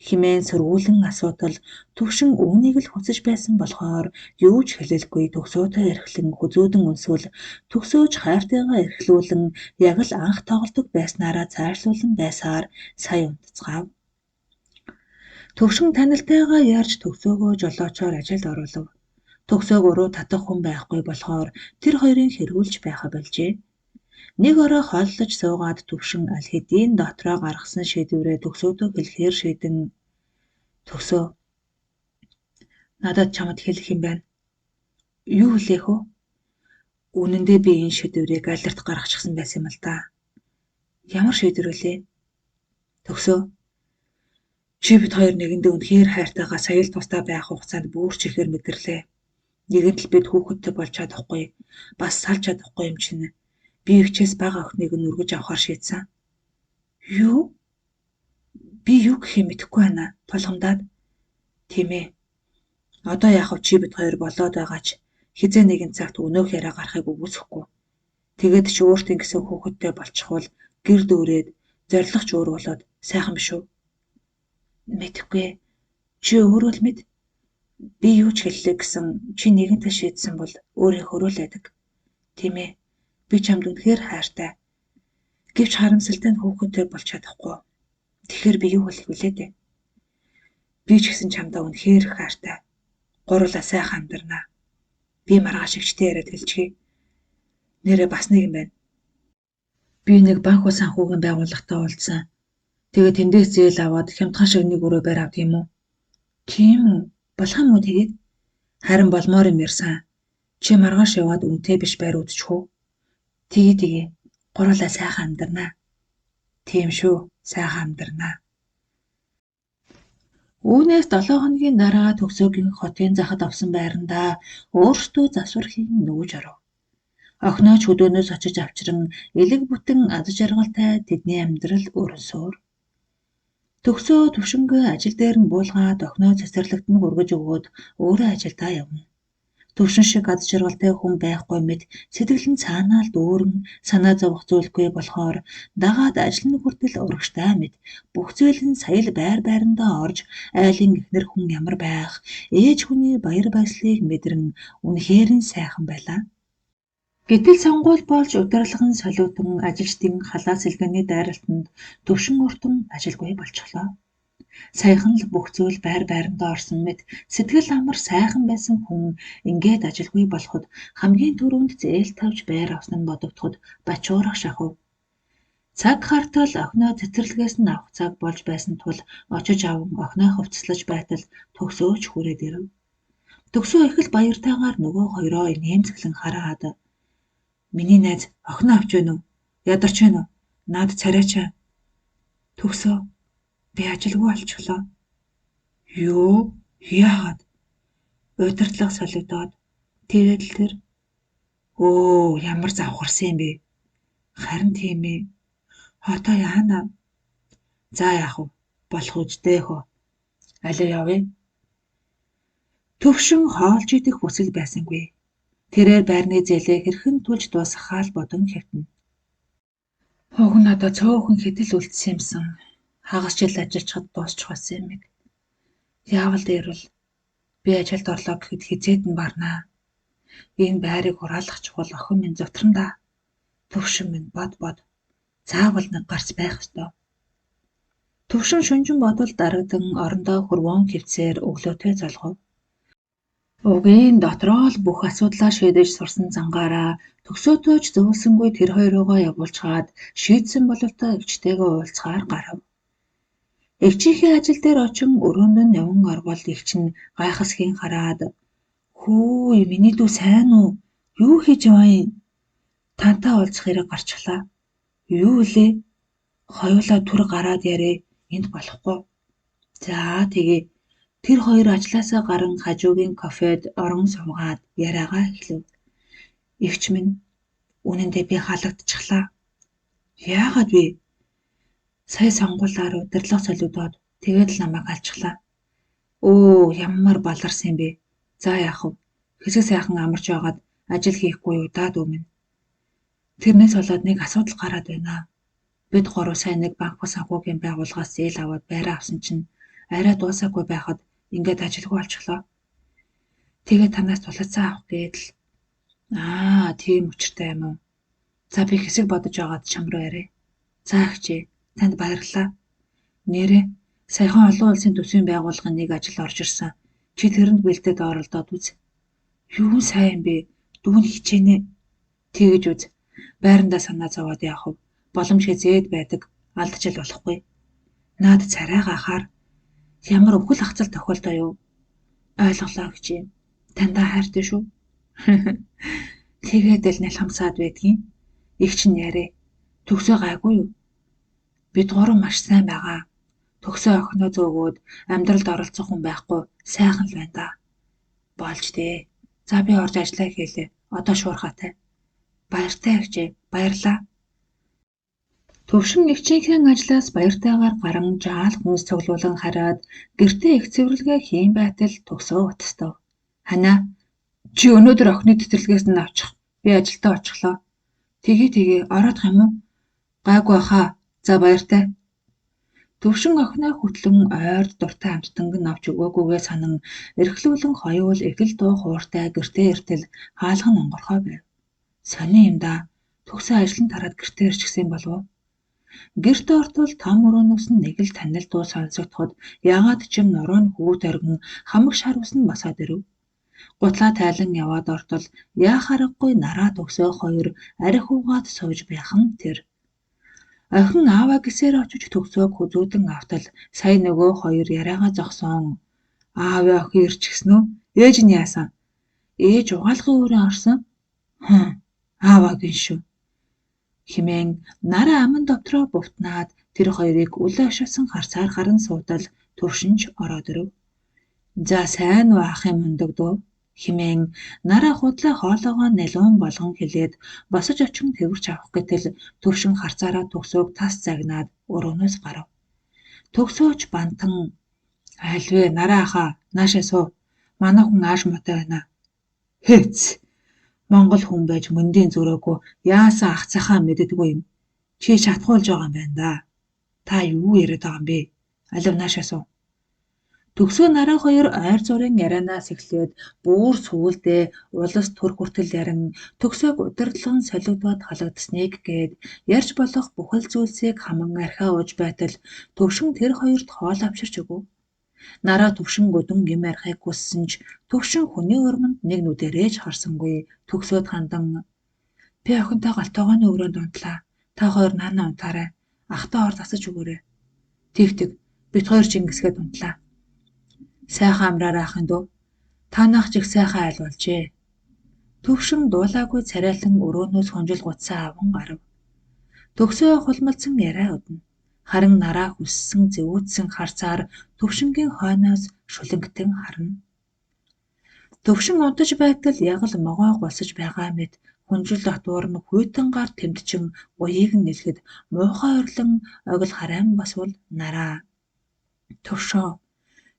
Химээн сөргүүлэн асуудал төвшин үүнийг л хүсэж байсан болохоор юу ч хэлэлгүй төгсөөтэй эрхлэн хүзүүдэн үнсвэл төгсөөж хайртайгаа эрхлүүлэн яг л анх тоглодог байснаараа цаашлуулан байсаар сая унтцгаав. Төвшин танилтайгаа ярьж төгсөөгөө жолоочоор ажилд оруулав. Төгсөөг уруу татах хүн байхгүй болохоор тэр хоёрын хэргүүлж байхаа болжээ. Нэг орой хооллож суугаад төвшин аль хэдийн дотроо гаргасан шийдвэрээ төгсөөдөө хэлэхээр шийдэн төгсөө. Надад чамд хэлэх юм байна. Юу хэлэх вэ? Үнэн дээр би энэ шийдвэрийг алирт гаргачихсан байсан юм л да. Ямар шийдвэр вүлээ? Төгсөө. Чи бид хоёр нэгэндээ үнэхээр хайртайгаа сая л тусдаа байх хугацаанд бүр ч ихээр мэдэрлээ. Нэгэнт л бид хүүхэдтэй болж чадахгүй, бас салж чадахгүй юм чинь. Би эгчээс бага охиныг нь өргөж авахар шийдсэн. Юу? Би юу гэхээ мэдэхгүй байна. Тулгамдаад. Тийм ээ. Одоо яах вэ чи бид хоёр болоод байгаа ч хэзээ нэгэн цагт өнөөх яриа гарахыг үгүйсэхгүй. Тэгээд чи өөртөө гэсэн хүүхэдтэй болчихвол гэр дүүрээд зорилго ч өөр болоод сайхан биш үү? Мэдэхгүй. Чи өөрөө л мэд. Би юу ч хэллээ гэсэн чи нэгэнтээ шийдсэн бол өөрийнхөө л байдаг. Тийм ээ. Би чамд үнэхээр хайртай. Гэвч харамсалтай нь хүүхэдтэй болж чадахгүй. Тэгэхээр би юу хэлэх вүлээ дээ? Би ч гэсэн чамдаа үнэхээр хайртай. Гурлаа сайхан амьдрнаа. Би маргааш эгчтэй яриад хэлчихье. Нэрээ бас нэг юм байна. Би нэг банк ус санхүүгийн байгууллагатай уулзсан. Тэгээд тэндээс зээл аваад хямдхан шиг нэг өрөө байр авдаг юм уу? Тийм үү? Болох юм уу тэгээд? Харин болмоор юм ярьсан. Чи маргааш яваад үнэтэй биш байр үзчих үү? Тэгээ тэгээ. Гурлаа сайхан амьдрнаа. Тийм шүү. Сайхан амьдрнаа. Үүнээс 7 хоногийн дараа Төгсөөгийн хотын захад авсан байрандаа өөрсдөө засвар хийн нүүж оров. Охиноо ч хөдөөнөөс очиж авчран элэг бүтэн аз жаргалтай тэдний амьдрал өрнөсөөр. Төгсөө Төвшингөө ажил дээр нь буулгаад охиноо цэцэрлэгт нь хүргэж өгөөд өөрөө ажилдаа явна. Төвшин шиг аз жаргалтай хүн байхгүй мэт сэтгэл нь цаанаа л дүүрэн санаа зовох зүйлгүй болохоор дагаад ажил нь хүртэл урагштай мэт бүх зүйл нь сая л байр байрандаа орж айлын эхнэр хүн ямар байх, ээж хүний баяр баясгалыг мэдрэн үнэхээр нь сайхан байлаа. Гэтэл сонгуул болж удирдлага нь солиотон ажилчдын халаа сэлгээний дайралтанд Төвшин уртан ажилгүй болчихлоо. Саяхан л бүх зүйл байр байрандаа орсон мэт сэтгэл амар сайхан байсан хүн ингээд ажилгүй болоход хамгийн түрүүнд зээл тавьж байр авсан нь бодогдоход бачуурах шахав. Цаг хартал охиноо цэцэрлэгээс нь авах цаг болж байсан тул очиж аван охиноо хувцаслаж байтал Төгсөөч хүрээд ирэв. Төгсөө их л баяртайгаар нөгөө хоёроо инээмсэглэн хараад "Миний найз охиноо авч байна уу? Ядарч байна уу? Наад царайчаа." "Төгсөө, би ажилгүй болчихлоо." "Юу? Яагаад?" Удирдлага солигдоод тэгээд л тэр. "Өө, ямар завхарсан юм бэ? Харин тийм ээ. Одоо яана? За яах вэ? Болох үсттэй хөө. Алив явъя." Төвшин хоолж идэх хүсэл байсангүй. Тэрээр байрны зээлээ хэрхэн төлж дуусгахаа л бодон хэвтэнэ. Уг нь одоо цөөхөн хэдэл үлдсэн юмсан. Хагас жил ажиллachад дуусчих байсан юм. Яавал дээрвэл би ажилд орлоо гэхэд хэзээд нь барнаа. Энэ байрыг хураалгах чухал охин минь зутран даа. Төвшин минь бод бод. Заавал нэг гарц байх ёстой. Төвшин шүнжин бодол дарагдан орондоо хөрвөн хэвцээр өглөөтэй золгов. Угийн дотроо л бүх асуудлаа шийдэж сурсан зангаараа Төгсөөтэй ч зөөлсөнгүй тэр хоёрыгоо явуулчхаад шийдсэн бололтоо эгчтэйгээ уулзахаар гарав. Эгчийнхээ ажил дээр очин өрөөнд нь яван орвол эгч нь гайхалсхийн хараад "Хүү, миний дүү сайн уу? Юу хийж яваа юм? Тантай уулзах хэрэг гарчихлаа." "Юу лээ? Хоёулаа түр гараад яриа, энд болохгүй." "За тэгье." Тэр хоёр ажлаасаа гаран хажуугийн кафед орон суугаад яриагаа эхлэв. Эгч минь, үнэндээ би халагдчихлаа. "Яагаад вэ?" "Сая сонгуулиар удирдлага солигдоод тэгээд л намайг алчихлаа." "Өө, ямар баларсан юм бэ? За яах вэ? Хэсэг сайхан амарч байгаад ажил хийхгүй юу даа дүү минь. Тэрнээс болоод нэг асуудал гараад байна. Бид гурав сайн нэг банк санхүүгийн байгууллагаас зээл аваад байраа авсан чинь арай дуусаагүй байхад ингээд ажилгүй болчихлоо. Тэгээд танаас тулалцаа авах гээд л." "Аа, тийм учиртай юм уу? За би хэсэг бодож байгаад чам руу яриа. За эгчээ, танд баярлалаа. Нээрээ саяхан олон улсын төсвийн байгууллагын нэг ажил орж ирсэн. Чи тэрэнд бэлдээд оролдоод үз. Юу сайн юм бэ? Дүүн хичээнэ. Тэгэж үз. Байрандаа санаа зовоод яах вэ? Боломж хэзээд байдаг. Алдчихал болохгүй. Наад царайгаа хаар. Ямар өвхөл хацал тохиолдоо юу? Ойлголоо гэжээ. Таньдаа хайртай шүү. Тэгээд л нялхамсаад байдгийн. Эгч нь яриа. Төгсөө гайгүй юу? Бид гурав маш сайн байгаа. Төгсөө охиноо зөөгөөд амьдралд оролцох хүн байхгүй сайхан л байна да. Болж дээ. За би орж ажиллаа хийлээ. Одоо шуурхаатай. Баяртай эгчээ. Баярлаа. Төвшин эгчийнхээ ажлаас баяртайгаар гаран жаал хүнс цуглуулан хараад гэртээ их цэвэрлэгээ хийн байтал Төгсөө утастав. "Ханаа, чи өнөөдөр охины цэцэрлэгээс нь авчих. Би ажилдаа очихлоо." "Тэгье тэгье, ороодох юм уу? Гайгүй хаа. За баяртай." Төвшин охиноо хөтлөн ойрд дуртай амттанг нь авч өгөөгүйгээ санан эрхлүүлэн хоёул их л дуу хууртай гэртээ иртэл хаалга нь онгорхой байв. Сонин юм даа. Төгсөө ажил нь тараад гэртээ ирчихсэн болов уу? Гэрт ортол том өрөөнөөс нь нэг л танил дуу сонсогдоход яагаад ч юм нуруу нь хүү доргин хамаг шар ус нь босоод ирэв. Гутлаа тайлан яваад ортол яах аргагүй Нараа Төгсөө хоёр архи уугаад сууж байх нь тэр. Охин ааваа гэсээр очиж Төгсөөг хүзүүдэн автал сая нөгөө хоёр яриагаа зогсоон. "Аавын охин ирчихсэн үү? Ээж нь яасан?" "Ээж угаалгын өрөө орсон." "Хм, ааваа гин шүү." Хэмээн Нараа аман дотроо бувтнаад тэр хоёрыг үл ошоосон харцаар харан суутал Төвшин ч ороод ирэв. За сайн уу ахын мундаг дүү хэмээн Нараа худлаа хоолойгоо налуун болгон хэлээд босож очин тэвэрч авах гэтэл Төвшин харцаараа Төгсөөг тас загнаад өрөөнөөс гарав. Төгсөө ч бантан альвэ Нараа ахаа наашаа суу. Манай хүн ааш муутай байна. Хээц. Монгол хүн байж мөндийн зөрөөгүй яасан ах цахаа мэддэггүй юм. Чи шатхуулж байгаа юм байна да. Та юу яриад байгаа юм бэ? Алив наашаа суу. Төгсөө Нараа хоёр ойр зуурын ярианаас эхлээд бүр сүүлдээ улс төр хүртэл ярин Төгсөөг удирдлага нь солигдоод халагдсныг гээд ярьж болох бүхэл зүйлсийг хаман архиа ууж байтал Төвшин тэр хоёрт хоол авчирч өгөв. Нараа Төвшин гүдэн юм ярихыг хүссэн ч Төвшин хүний өрмөнд нэг нүдэрээ ч харсангүй Төгсөөд хандан би охинтой гал тогооны өрөөнд унтлаа. Та хоёр наанаа унтаарай. Ахтай ор засаж өгөөрэй. Тэг тэг бид хоёр Чингисгээд унтлаа. Сайхан амраарай ахын дүү. Таанах ч их сайхан айл болжээ. Төвшин дуулаагүй царайлан өрөөнөөс хонжил гутсаа аван гарав. Төгсөө хулмалцсан яриа удна. Харин Нараа хүссэн зэвүүдсэн харцаар Төвшингийн хойноос шүлэнгэтэн харна. Төвшин унтаж байтал яг л могой голсож байгаа мэт хүнжил дотуур нь хүйтэн гар тэмдчин уяыг нь нэлэхэд муухай ойрлон огил харайн басвал Нараа Төвшөө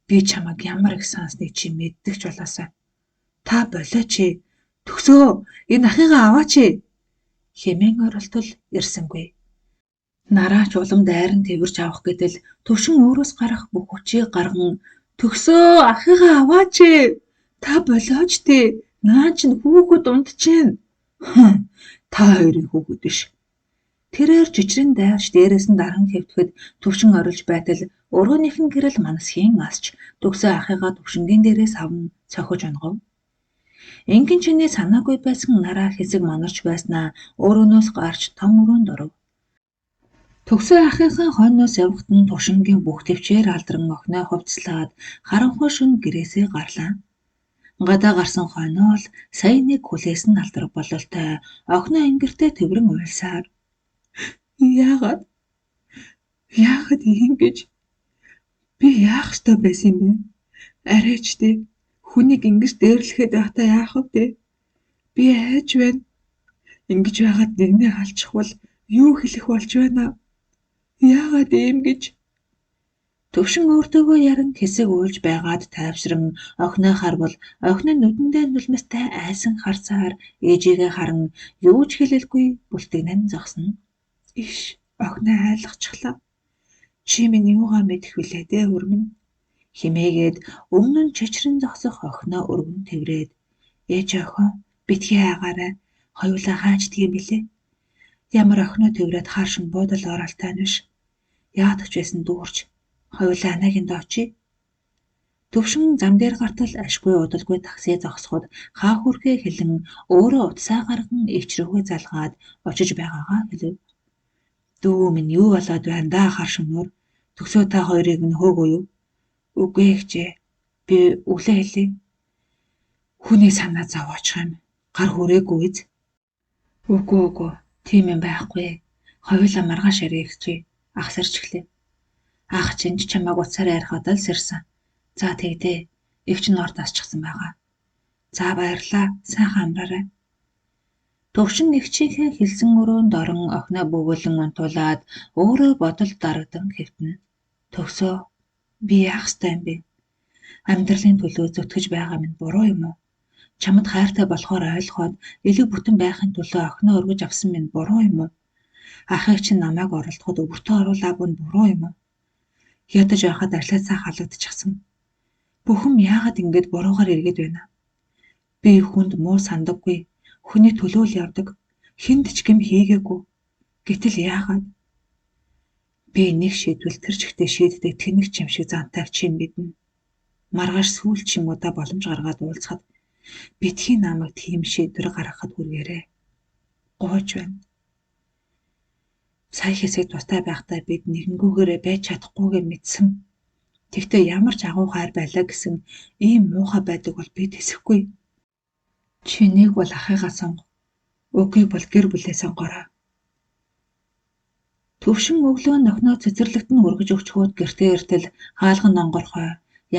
би чамайг ямар их сансныг чи мэддэг ч болоосай. Та болооч ээ. Төгсөө энэ ахыгаа аваач ээ хэмээн оролтол ирсэнгүй. Нараа ч улам дайран тэвэрч авах гэтэл Төвшин өөрөөс гарах бүх хүчийг гарган Төгсөө ахыгаа аваач ээ. Та болооч дээ. Наа чинь хүүхэд унтчихээн. Та хоёрын хүүхэд биш. Тэрээр чичрэн дайрч дээрээс нь даран хэвтэхэд Төвшин орилж байтал өрөөнийх нь гэрэл манасхийн асч Төгсөө ахыгаа Төвшингийн дээрээс аван цохиж онгов. Ингэн чиний санаагүй байсан Нараа хэсэг манарч байснаа өрөөнөөс гарч том өрөөнд оров. Төгсөө ахынхаа хойноос явахад нь Төвшингийн бүх тэвчээр алдран охиноо хувцаслаад харанхуй шөнө гэрээсээ гарлаа. Гадаа гарсан хойноо л сая нэг хүлээс нь алдраг бололтой охиноо ингэртээ тэврэн уйлсаар яагаад яагаад ингэж би яах ёстой байсан юм бэ? Арай ч дээ хүнийг ингэж дээрлэхэд байхдаа яах вэ дээ? Би айж байна. Ингэж байгаад нэгнээ халчихвал юу хэлэх болж байна? Яагаад ийм гэж? Төвшин өөртөөгөө яран хэсэг уйлж байгаад тайвшран охиноо харвал охин нь нүдэндээ нулимстай айсан харцаар ээжийгээ харан юу ч хэлэлгүй бүлтгэнэн зогсно. Иш охиноо айлгачихлаа. Чи минь юугаа мэдэх вүлээ дээ өрмөн химээгээд өмнө нь чичрэн зогсох охиноо өргөн тэврээд ээж охин битгий айгаарай хоёулаа хаачдаг юм билээ. Ямар охиноо тэврээд хааршин буудал оролтой нь биш. Яадаг ч байсан дүүрч хоёулаа анагийн доо очие. Төвшин зам дээр гартал ашгүй удалгүй такси зогсоход хаа хүрхээ хэлэн өөрөө утсаа гарган эгч рүүгээ залгаад очиж байгаагаа хэлэв. Дүү минь юу болоод байна даа хар шөнөөр? Төгсөө та хоёрыг минь хөөгөө юу? Үгүй эгчээ. Би өглөө хэлье. Хүний санаа зовоочих юм. Гар хүрээгүй биз? Үгүй үгүй. Тийм юм байхгүй. Хоёулаа маргааш ярив эгчээ. Ах сэрчглээ. Ах чинь ч чамайг утсаар ярихад л сэрсэн. За тэгдээ. Эгч нь орд асчихсан байгаа. За баярлалаа. Сайхан амраарай. Төвшин эгчийнхээ хэлсэн өрөөнд орон охиноо бөвөөлөн унтуулад өөрөө бодолд дарагдан хэвтэнэ. Төгсөө би яах ёстой юм бэ? Амьдралын төлөө зүтгэж байгаа минь буруу юм уу? Чамд хайртай болохоор ойлгоход илүү бүтэн байхын төлөө охиноо өргөж авсан минь буруу юм уу? Ахыг чинь намайг оролдоход өвөртөө оруулаагүй нь буруу юм уу? Ядаж байхад ажлаасаа халагдчихсан. Бүхэн яагаад ингэж буруугаар эргээд байна? Би хүнд муу сандаггүй. Хүний төлөө л явдаг. Хүнд ч гэм хийгээгүй. Гэтэл яагаад? Би нэг шийдвэл тэр чигтээ шийддэг тэнэг чим шиг зантайг чи мэднэ. Маргааш сүүл чим удаа боломж гаргаад уулзахад битгий намайг тийм шийдвэр гаргахад хүргээрэй. Гуйж байна. Сая хэсэг тустай байхдаа бид нэгэнгүүгээрээ байж чадахгүйгээ мэдсэн. Тэгтээ ямар ч агуу хайр байлаа гэсэн ийм муухай байдаг бол би тэсэхгүй. Чи нэг бол ахыгаа сонго. Үгүй бол гэр бүлээ сонгоорой. Төвшин өглөө нь охиноо цэцэрлэгт нь хүргэж өгчхөөд гэртээ иртэл хаалга нь онгорхой,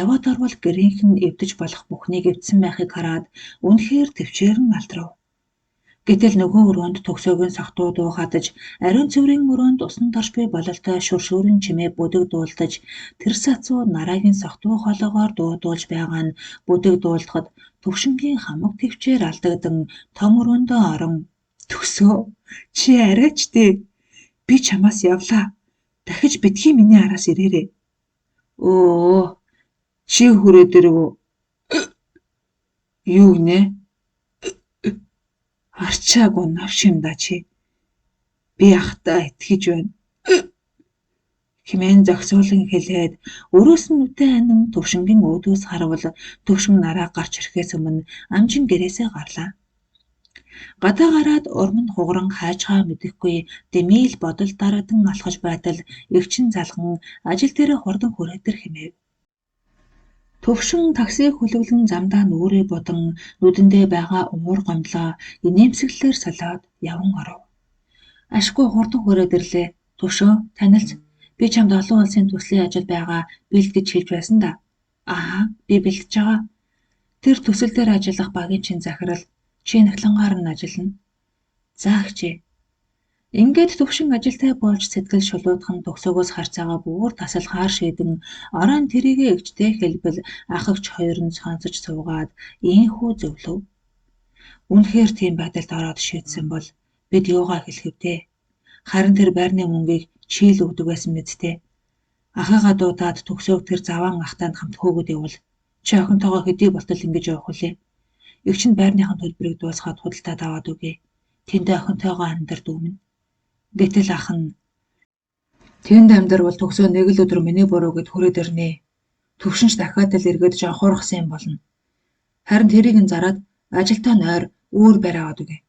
яваад орвол гэрийнх нь эвдэж болох бүхнийг эвдсэн байхыг хараад үнэхээр тэвчээрэн алдрав. Гэтэл нөгөө өрөөнд Төгсөөгийн согтуу дуу хадаж, ариун цэврийн өрөөнд усанд орж буй бололтой шүршүүрэн чимээ бүдэг дуулдаж, тэр сацуу Нараагийн согтуу хоолойгоор дуудуулж байгаа нь бүдэг дуулдахад Төвшингийн хамаг тэвчээр алдагдан том өрөөндөө орон "Төгсөө, чи арайч дээ. Би чамаас явлаа. Дахиж битгий миний араас ирээрэй." "Өө, чи хүрээд ирэв үү? Юу гинэ? Арчаагүй навш юм даа чи. Би ахдаа итгэж байна" хэмээн зохицуулан хэлээд өрөөс нь нүдээ анин Төвшингийн өөдөөс харвал Төвшин Нараа гарч ирэхээс өмнө амжин гэрээсээ гарлаа. Гадаа гараад урам нь хугаран хайжгаа мэдэхгүй дэмий л бодол дарагдан алхаж байтал эгч нь залган ажил дээрээ хурдан хүрээд ир хэмээв. Төвшин таксиг хөлөглөн замдаа нүрээ будан нүдэндээ байгаа уур гомдлоо инээмсэглэлээр солиод яван оров. Ашгүй хурдан хүрээд ирлээ. Төвшөө танилц, би чамд олон улсын төслийн ажил байгаа бэлд гэж хэлж байсан даа. Аа, би бэлдэж байгаа. Тэр төсөл дээр ажиллах багийн чинь захирал, чи нахлангаар нь ажиллана. За эгчээ. Ингээд Төвшин ажилтай болж сэтгэл шулуутхан Төгсөөгөөс харьцаагаа бүр тасалхаар шийдэн оройн тэрийгээ эгчтэй хэлбэл ах эгч хоёр нь сонсож суугаад ийнхүү зөвлөв. Үнэхээр тийм байдалд ороод шийдсэн бол бид юугаа хэлэх вэ? Харин тэр байрны мөнгийг чи л өгдөг байсан биз дээ. Ахыгаа дуудаад Төгсөөг тэр заваан ахтай хамт хөөгөөд явуул. Чи охинтойгоо хэдий болтол ингэж явах вүлээ? Эгч нь байрныхын төлбөрийг дуусгаад худалдаад аваад өгье. Тэндээ охинтойгоо амьдард өмнө. Гэтэл ах нь тэнд амьдарвал Төгсөө нэг л өдөр миний буруу гэд хүрээд ирнэ. Төвшин ч дахиад л эргээд жонхуурхсан юм болно. Харин тэрийг нь зараад ажилдаа нойр өөр байр аваад өгье.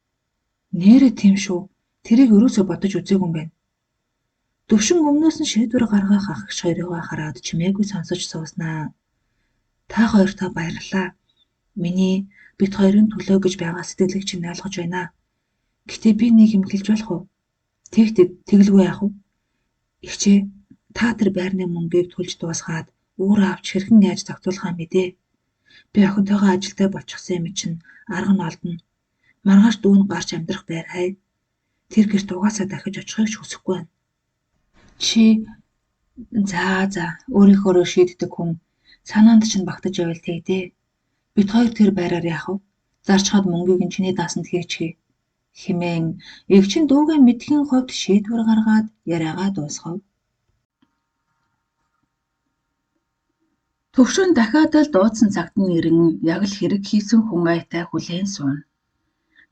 Нээрээ тийм шүү. Тэрийг ерөөсөө бодож үзээгүй юм байна. Төвшин өмнөөс нь шийдвэр гаргах ах эгч хоёрыгоо хараад чимээгүй сонсож сууснаа. Та хоёртоо баярлалаа. Миний бид хоёрын төлөө гэж байгаа сэтгэлийг чинь ойлгож байна. Гэтэ би нэг юм хэлж болох уу? Тэг тэгэлгүй яах вэ? Эгчээ, та тэр байрны мөнгийг төлж дуусгаад өөрөө авч хэрхэн яаж зохицуулахаа мэдээ. Би охинтойгоо ажилтай болчихсон юм чинь арга нь олдоно. Маргааш дүү нь гарч амьдрах байр хай. Тэр гэрт угаасаа дахиж очихыг ч хүсэхгүй байна. Чи за өөрийнхөөрөө шийддэг хүн санаанд чинь багтаж байвал тэгдээ. Бид хоёр тэр байраар яах вэ? Зарчхаад мөнгийг нь чиний даасанд хийчихье хэмээн эгч нь дүүгээ мэдэхийн хувьд шийдвэр гаргаад яриагаа дуусгав. Төвшин дахиад л дуудсан цагт нь ирэн яг л хэрэг хийсэн хүн айтай хүлээн сууна.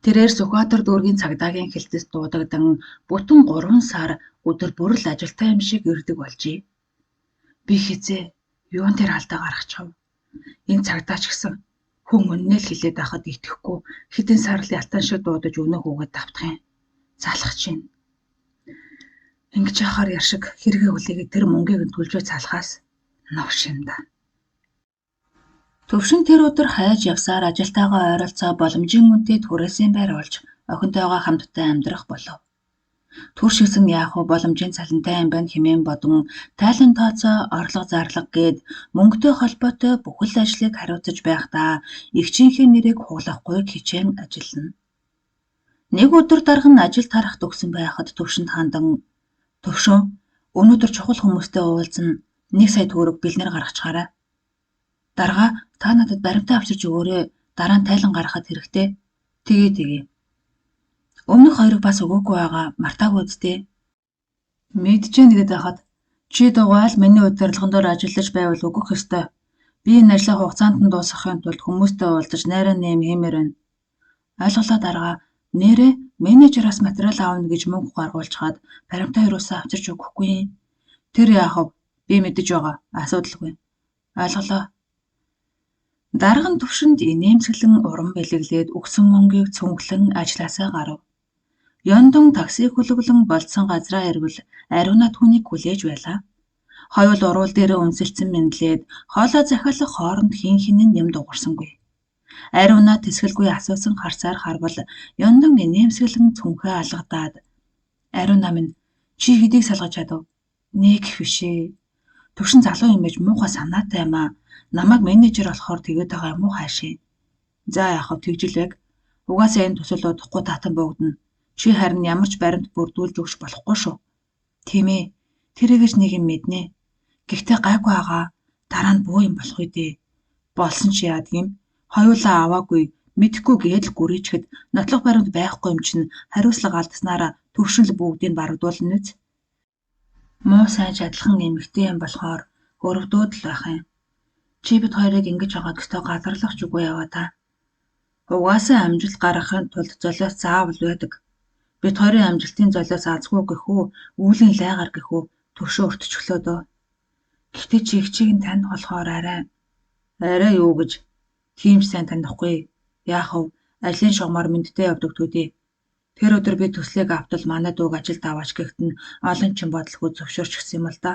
Тэрээр Сүхбаатар дүүргийн цагдаагийн хэлтэст дуудагдан бүтэн 3 сар өдөр бүр л ажилтай юм шиг ирдэг болжээ. Би хэзээ юун дээр алдаа гаргачих вэ? Энэ цагдаа ч гэсэн хүн үнэнээ л хэлээд байхад итгэхгүй хэдэн сар л ялтан шиг дуудаж өнөө хүүгээд давтах юм. Залах чинь. Ингэж яхаар яр шиг хэрэгээ хүлээгээд тэр мөнгийг нь төлжөө залхаас новш юм да. Төвшин тэр өдөр хайж явсаар ажилтайгаа ойролцоо боломжийн үнэтэй түрээсийн байр олж охинтойгоо хамтдаа амьдрах болов. Түр шигсэн яах вэ боломжийн цалинтай юм байна хэмээн бодон тайлан тооцоо, орлого зарлага гээд мөнгөтэй холбоотой бүхэл ажлыг хариуцаж байхдаа эгчийнхээ нэрийг хугалахгүй хичээн ажиллана. Нэг өдөр дарга нь ажил тарахт өгсөн байхад Төвшөнд хандан "Төвшөн, өнөөдөр чухал хүмүүстэй уулзна. 1 сая төгрөг бэлнээр гаргачихаарай. Дарга та надад баримтаа авчирч өгөөрэй. Дараа нь тайлан гаргахад хэрэгтэй. Тэгээ тэгээ. Өмнөх хоёрыг бас өгөөгүй байгаа мартаагүй үсттэй. Мэдчихээн гэдэг байхад чи дугаал миний удирдлаган дээр ажиллаж байвал өгөх ёстой. Би энэ ажлаа хугацаанд нь дуусгахын тулд хүмүүстэй уулзаж найраа нэм хиймээр байна. Ойлголоо дарга нээрээ менежераас материал авна гэж мөнгө гаргуулчихад баримтаа юусаа авчирч өгөхгүй юм. Тэр яах вэ? Би мэдэж байгаа. Асуудалгүй. Ойлголоо. Дарга нь Төвшөнд инээмсэглэн урам бэлэглээд өгсөн мөнгийг цүнхлэн ажлаасаа гарав. Ёндон такси хөлөглөн болдсон газраа ирвэл Ариуна түүнийг хүлээж байлаа. Хоёул уруул дээрээ үнсэлцэн мэндлээд хоолой захиалах хооронд хэн хэн нь юм дуугарсангүй. Ариуна тэсгэлгүй асуусан харсаар харвал Ёндон инээмсэглэн цүнхээ алгадаад "Ариуна минь, Чи хэдийг салгаж чадав? Нэг их биш ээ. Төвшин залуу юм байж муухай санаатай юм аа. Намайг менежер болохоор тэгээд байгаа юм уу хаашаа? За яах вэ, тэгжилэг. Угаасаа энэ төсөл удахгүй татан буугдана. Чи харин ямар ч баримт бүрдүүлж өгч болохгүй шүү. Тийм ээ. Тэрийг ч нэг юм мэднэ. Гэхдээ гайгүй агаа. Дараа нь буу юм болох үү дээ. Болсон чи яадаг юм? Хоёулаа аваагүй, мэдэхгүй гээд л гүрийчгэд нотлох баримт байхгүй юм чинь хариуцлага алдсанаараа төвшин л бүгдийг барагдуулна биз? Муу сайн ч адилхан эмэгтэй юм болохоор өрөвдөөд л байх юм. Чи бид хоёрыг ингэж байгаад өстой гадарлах ч үгүй яваа та. Угаасаа амжилт гаргахын тулд золиос заавал байдаг. Бид хоёрын амжилтын золиос азгүй гэх үү, үүлийн лайгаар гэх үү төвшин өртчихлөө дөө. Гэхдээ чи эгчийг нь таних болохоор арай юу гэж тийм ч сайн танихгүй. Яах вэ? Ажлын шугамар мэндтэй явдаг төдий. Тэр өдөр би төслийг автал манай дүүг ажилд аваач гэхэд нь олон чин бодлого зөвшөөрчихсөн юм л да.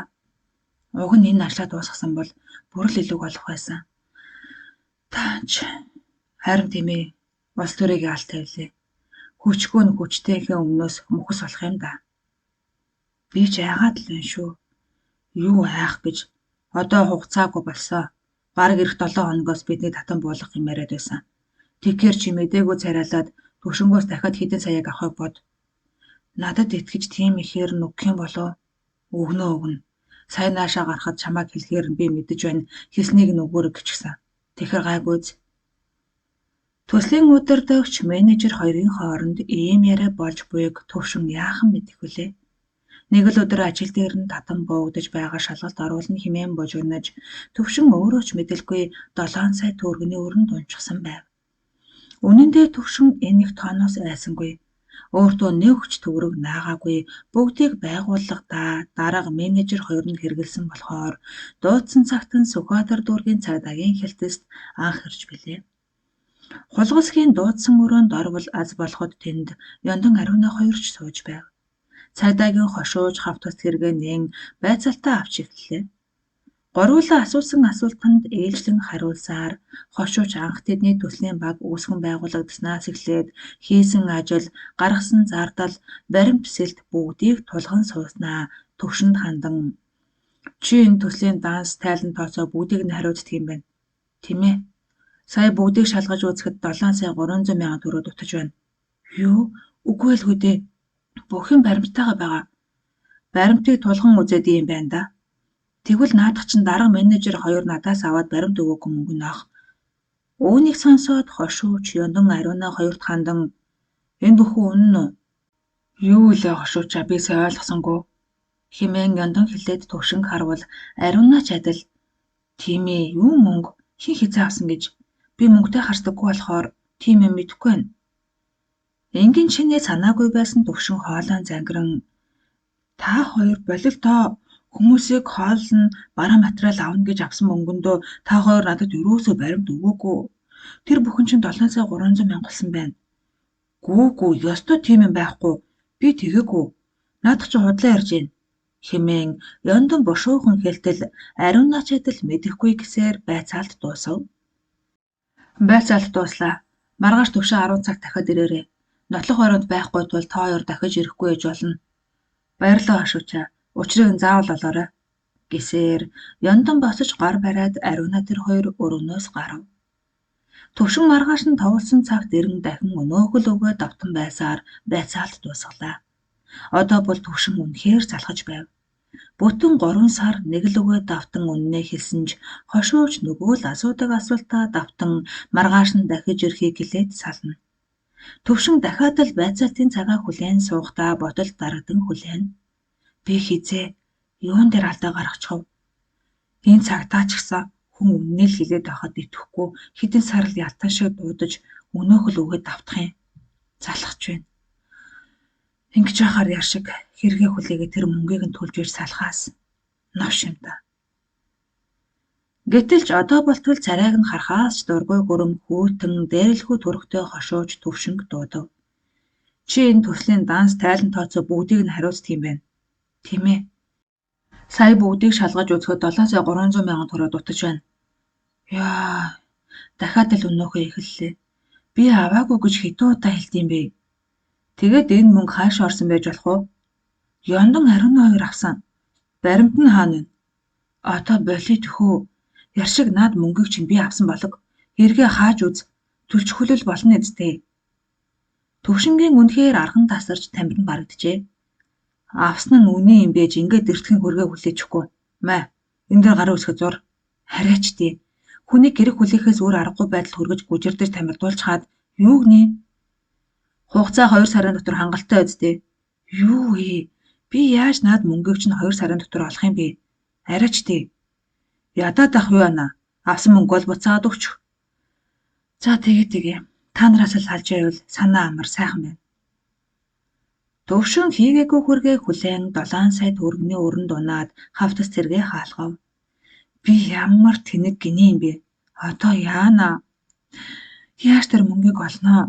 Уг нь энэ ажлаа дуусгасан бол бүр л илүү болох байсан. Таач харин тийм ээ. Улс төрийг алт тавилээ. Хүчгүй нь хүчтэйхээ өмнөөс мөхөс болох юм да. Би ч айгаад л байна шүү. Юу айх гэж одоо хугацаагүй болсон. Бараг ирэх 7 хоногоос бидний татан буулгах юм яриад байсан. Тэгэхээр чи мдээгүй царайлаад төвшөнгөөс дахиад хэдэн саяыг авахыг бод. Надад итгэж тийм ихээр нь өгөх юм болов? Өгнө өгнө. Сая наашаа гарахад чамайг хэлэхээр нь би мэдэж байна. Хэлснийг нь өгөөрэй гэчихсэн. Тэгэхээр гайгүй биз? Төслийн удирдагч менежер хоёрын хооронд ийм яриа болж буйг төвшин яахан мэдэх вүлээ? Нэг л өдөр ажил дээр нь татан буугдаж байгаа шалгалт оруулна хэмээн божигнож төвшин өөрөө ч мэдэлгүй 7 сая төгрөгийн өрөнд унчихсан байв. Үнэн дээр төвшин энэ их тооноос айсангүй. Өөртөө нэг ч төгрөг наагаагүй бүгдийг байгууллагадаа дарга менежер хоёр нь хэрэглэсэн болохоор дуудсан цагт нь Сүхбаатар дүүргийн цагдаагийн хэлтэст анх ирж билээ. Хулгасгийн дуудсан өрөөнд орвол аз болоход тэнд Ёндон Ариуна хоёр ч сууж байв. Цагдаагийн хошууж хавтаст хэрэгээ нээн байцаалтаа авч эхэллээ. Гурвуулаа асуусан асуултанд ээлжлэн хариулсаар хошууч анх тэдний төслийн баг үүсгэн байгуулагдсанаас эхлээд хийсэн ажил, гаргасан зардал, баримт сэлт бүгдийг тулган сууснаа төвшөнд хандан чи энэ төслийн данс тайлан тооцоо бүгдийг нь хариуцдаг юм байна. Тийм ээ. Сая бүгдийг шалгаж үзэхэд 7 сая 300 мянган төгрөг дутаж байна. Юу? Үгүй л хүү дээ. Бүх юм баримттайгаа байгаа. Баримтыг тулган үзээд юм байна да. Тэгвэл наадах чинь дарга менежер хоёр надаас аваад баримт өгөөгүй мөнгө нөх. Үүнийг сонсоод хошууч Ёндон Ариуна хоёрт хандан энэ бүхэн үнэн үү? Юу илээ хошуучаа би сайн ойлгосонгүй хэмээн Ёндон хэлээд төвшинг харвал Ариуна ч адил тийм ээ юу мөнгө хэн хэзээ авсан гэж би мөнгөтэй харсдаггүй болохоор тийм юм мэдэхгүй байна. Энгийн чинээ санаагүй байсан төвшин хоолойн зангиран та хоёр болилтоо хүмүүсийг хооллоно, бараа материал авна гэж авсан мөнгөндөө та хоёр надад ерөөсөө баримт өгөөгүй. Тэр бүхэн чинь 7 сая 300 мянга болсон байна. Гүү гүү ёстой тийм юм байхгүй. Би тэгээгүй. Наадах чинь худлаа ярьж байна хэмээн Ёндон бушуухан хэлтэл Ариуна ч адил мэдэхгүй гэсээр байцаалт дуусав. Байцаалт дууслаа. Маргааш төвшин 10 цагт дахиад ирээрэй. Нотлох баримт байхгүй тул та хоёр дахиж ирэхгүй ээж болно. Баярлалаа хошуучаа. Учрыг нь заавал олоорой гэсээр Ёндон босож гар бариад Ариуна тэр хоёр өрөөнөөс гарав. Төвшин маргааш нь товлсон цагт ирэн дахин өнөөх л үгээ давтан байсаар байцаалт дуусгалаа. Одоо бол төвшин үнэхээр залхаж байв. Бүтэн 3 сар нэг л үгээ давтан үнэнээ хэлсэн ч хошууч нөгөө л асуудаг асуултаа давтан маргааш нь дахиж ирэхийг хэлээд сална. Төвшин дахиад л байцаалтын цагаа хүлээн суухдаа бодолд дарагдан хүлээнэ. Би хэзээ юун дээр алдаа гаргачих вэ? Энэ цагтаа ч гэсэн хүн үнэнээ л хэлээд байхад итгэхгүй хэдэн сар л ялтан шиг дуудаж өнөөх л үгээ давтах юм. Залхаж байна. Ингэж байхаар яар шиг хэрэгээ хүлээгээ тэр мөнгийг нь төлж ир салхаас новш юм да. Гэтэл ч одоо болтол царайг нь харахаас ч дургүй гүрэм хүүтэн дээрлэхүү төрхтэй хошууж төвшинг дуудав. Чи энэ төслийн данс тайлан тооцоо бүгдийг нь хариуцдаг юм байна. Тийм ээ. Сая бүгдийг шалгаж үзэхэд 7 сая 300 мянган төгрөг дутаж байна. Яа, дахиад л өнөөхөө эхэллээ. Би аваагүй гэж хэдэн удаа хэлдэг юм бэ? Тэгээд энэ мөнгө хааш орсон байж болох вэ? Ёндон 12 авсан. Баримт нь хаана вэ? Одоо болит хөө. Яршиг наад мөнгийг чинь би авсан болог. Хэрэгээ хааж үз. Төлчхөлөл болно эзтэй. Төвшингийн үнэхээр арган тасарч тамирн барагджээ. Авсан нь үнэн юм байж ингээд эртхэн хөргөө хүлээчихгүй. Мэ энэ дээр гарын үсгэ зур. Хараач тий. Хүнийг гэрэг хүлээхээс өөр аргагүй байдалд хүргэж гүжирдэж тамирдуулчихад юу гинэ? Хугацаа 2 сарын дотор хангалттай үсттэй. Юу ээ? Би яаж наад мөнгийг чинь 2 сарын дотор олох юм бэ? Арайч тий. Ядаад ах юу ана? Авсан мөнгө бол буцаад өгчих. За тэгээ тэгээ. Та нараас л халж байвал санаа амар сайхан байна. Төвшин хийгээгүй хүргээ хүлээн 7 сая төгрөгийн өрөнд унаад хавтас цэргээ хаалгав. Би ямар тэнэг гинэ юм бэ? Одоо яана? Яаж тэр мөнгийг олноо?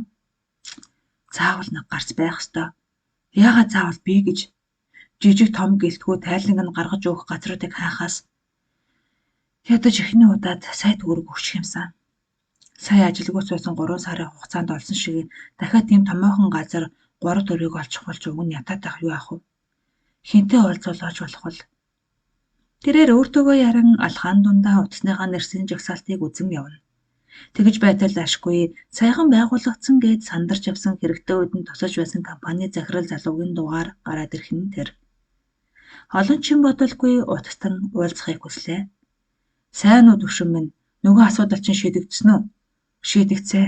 Заавал нэг гарц байх ёстой. Яагаад заавал би гэж жижиг том гэлтгүү тайланг нь гаргаж өгөх газруудыг хайхаас ядаж эхний удаад сая төгрөг өгчих юмсан. Сая ажилгүй суусан 3 сарын хугацаанд олсон шиг дахиад тийм томоохон газар 3 4-ийг олчих болж уг нь ятаад байх юу ах вэ? Хинтээ уулзвал олж болох вэ? Тэрээр өөртөөгөө яран алхаан дундаа утасныхаа нэрсийн жагсаалтыг үзэн явна. Тэгж байтал ашгүй саяхан байгуулагдсан гээд сандарч явсан хэрэгтэй үед нь тусаж байсан компани захирал залуугийн дугаар гараад ирэх нь тэр. Олон чин бодолгүй утастан уулзахыг хүслээ. Сайн уу төвшин минь, нөгөө асуудал чинь шийдэгдсэн үү? Шийдэгцээ.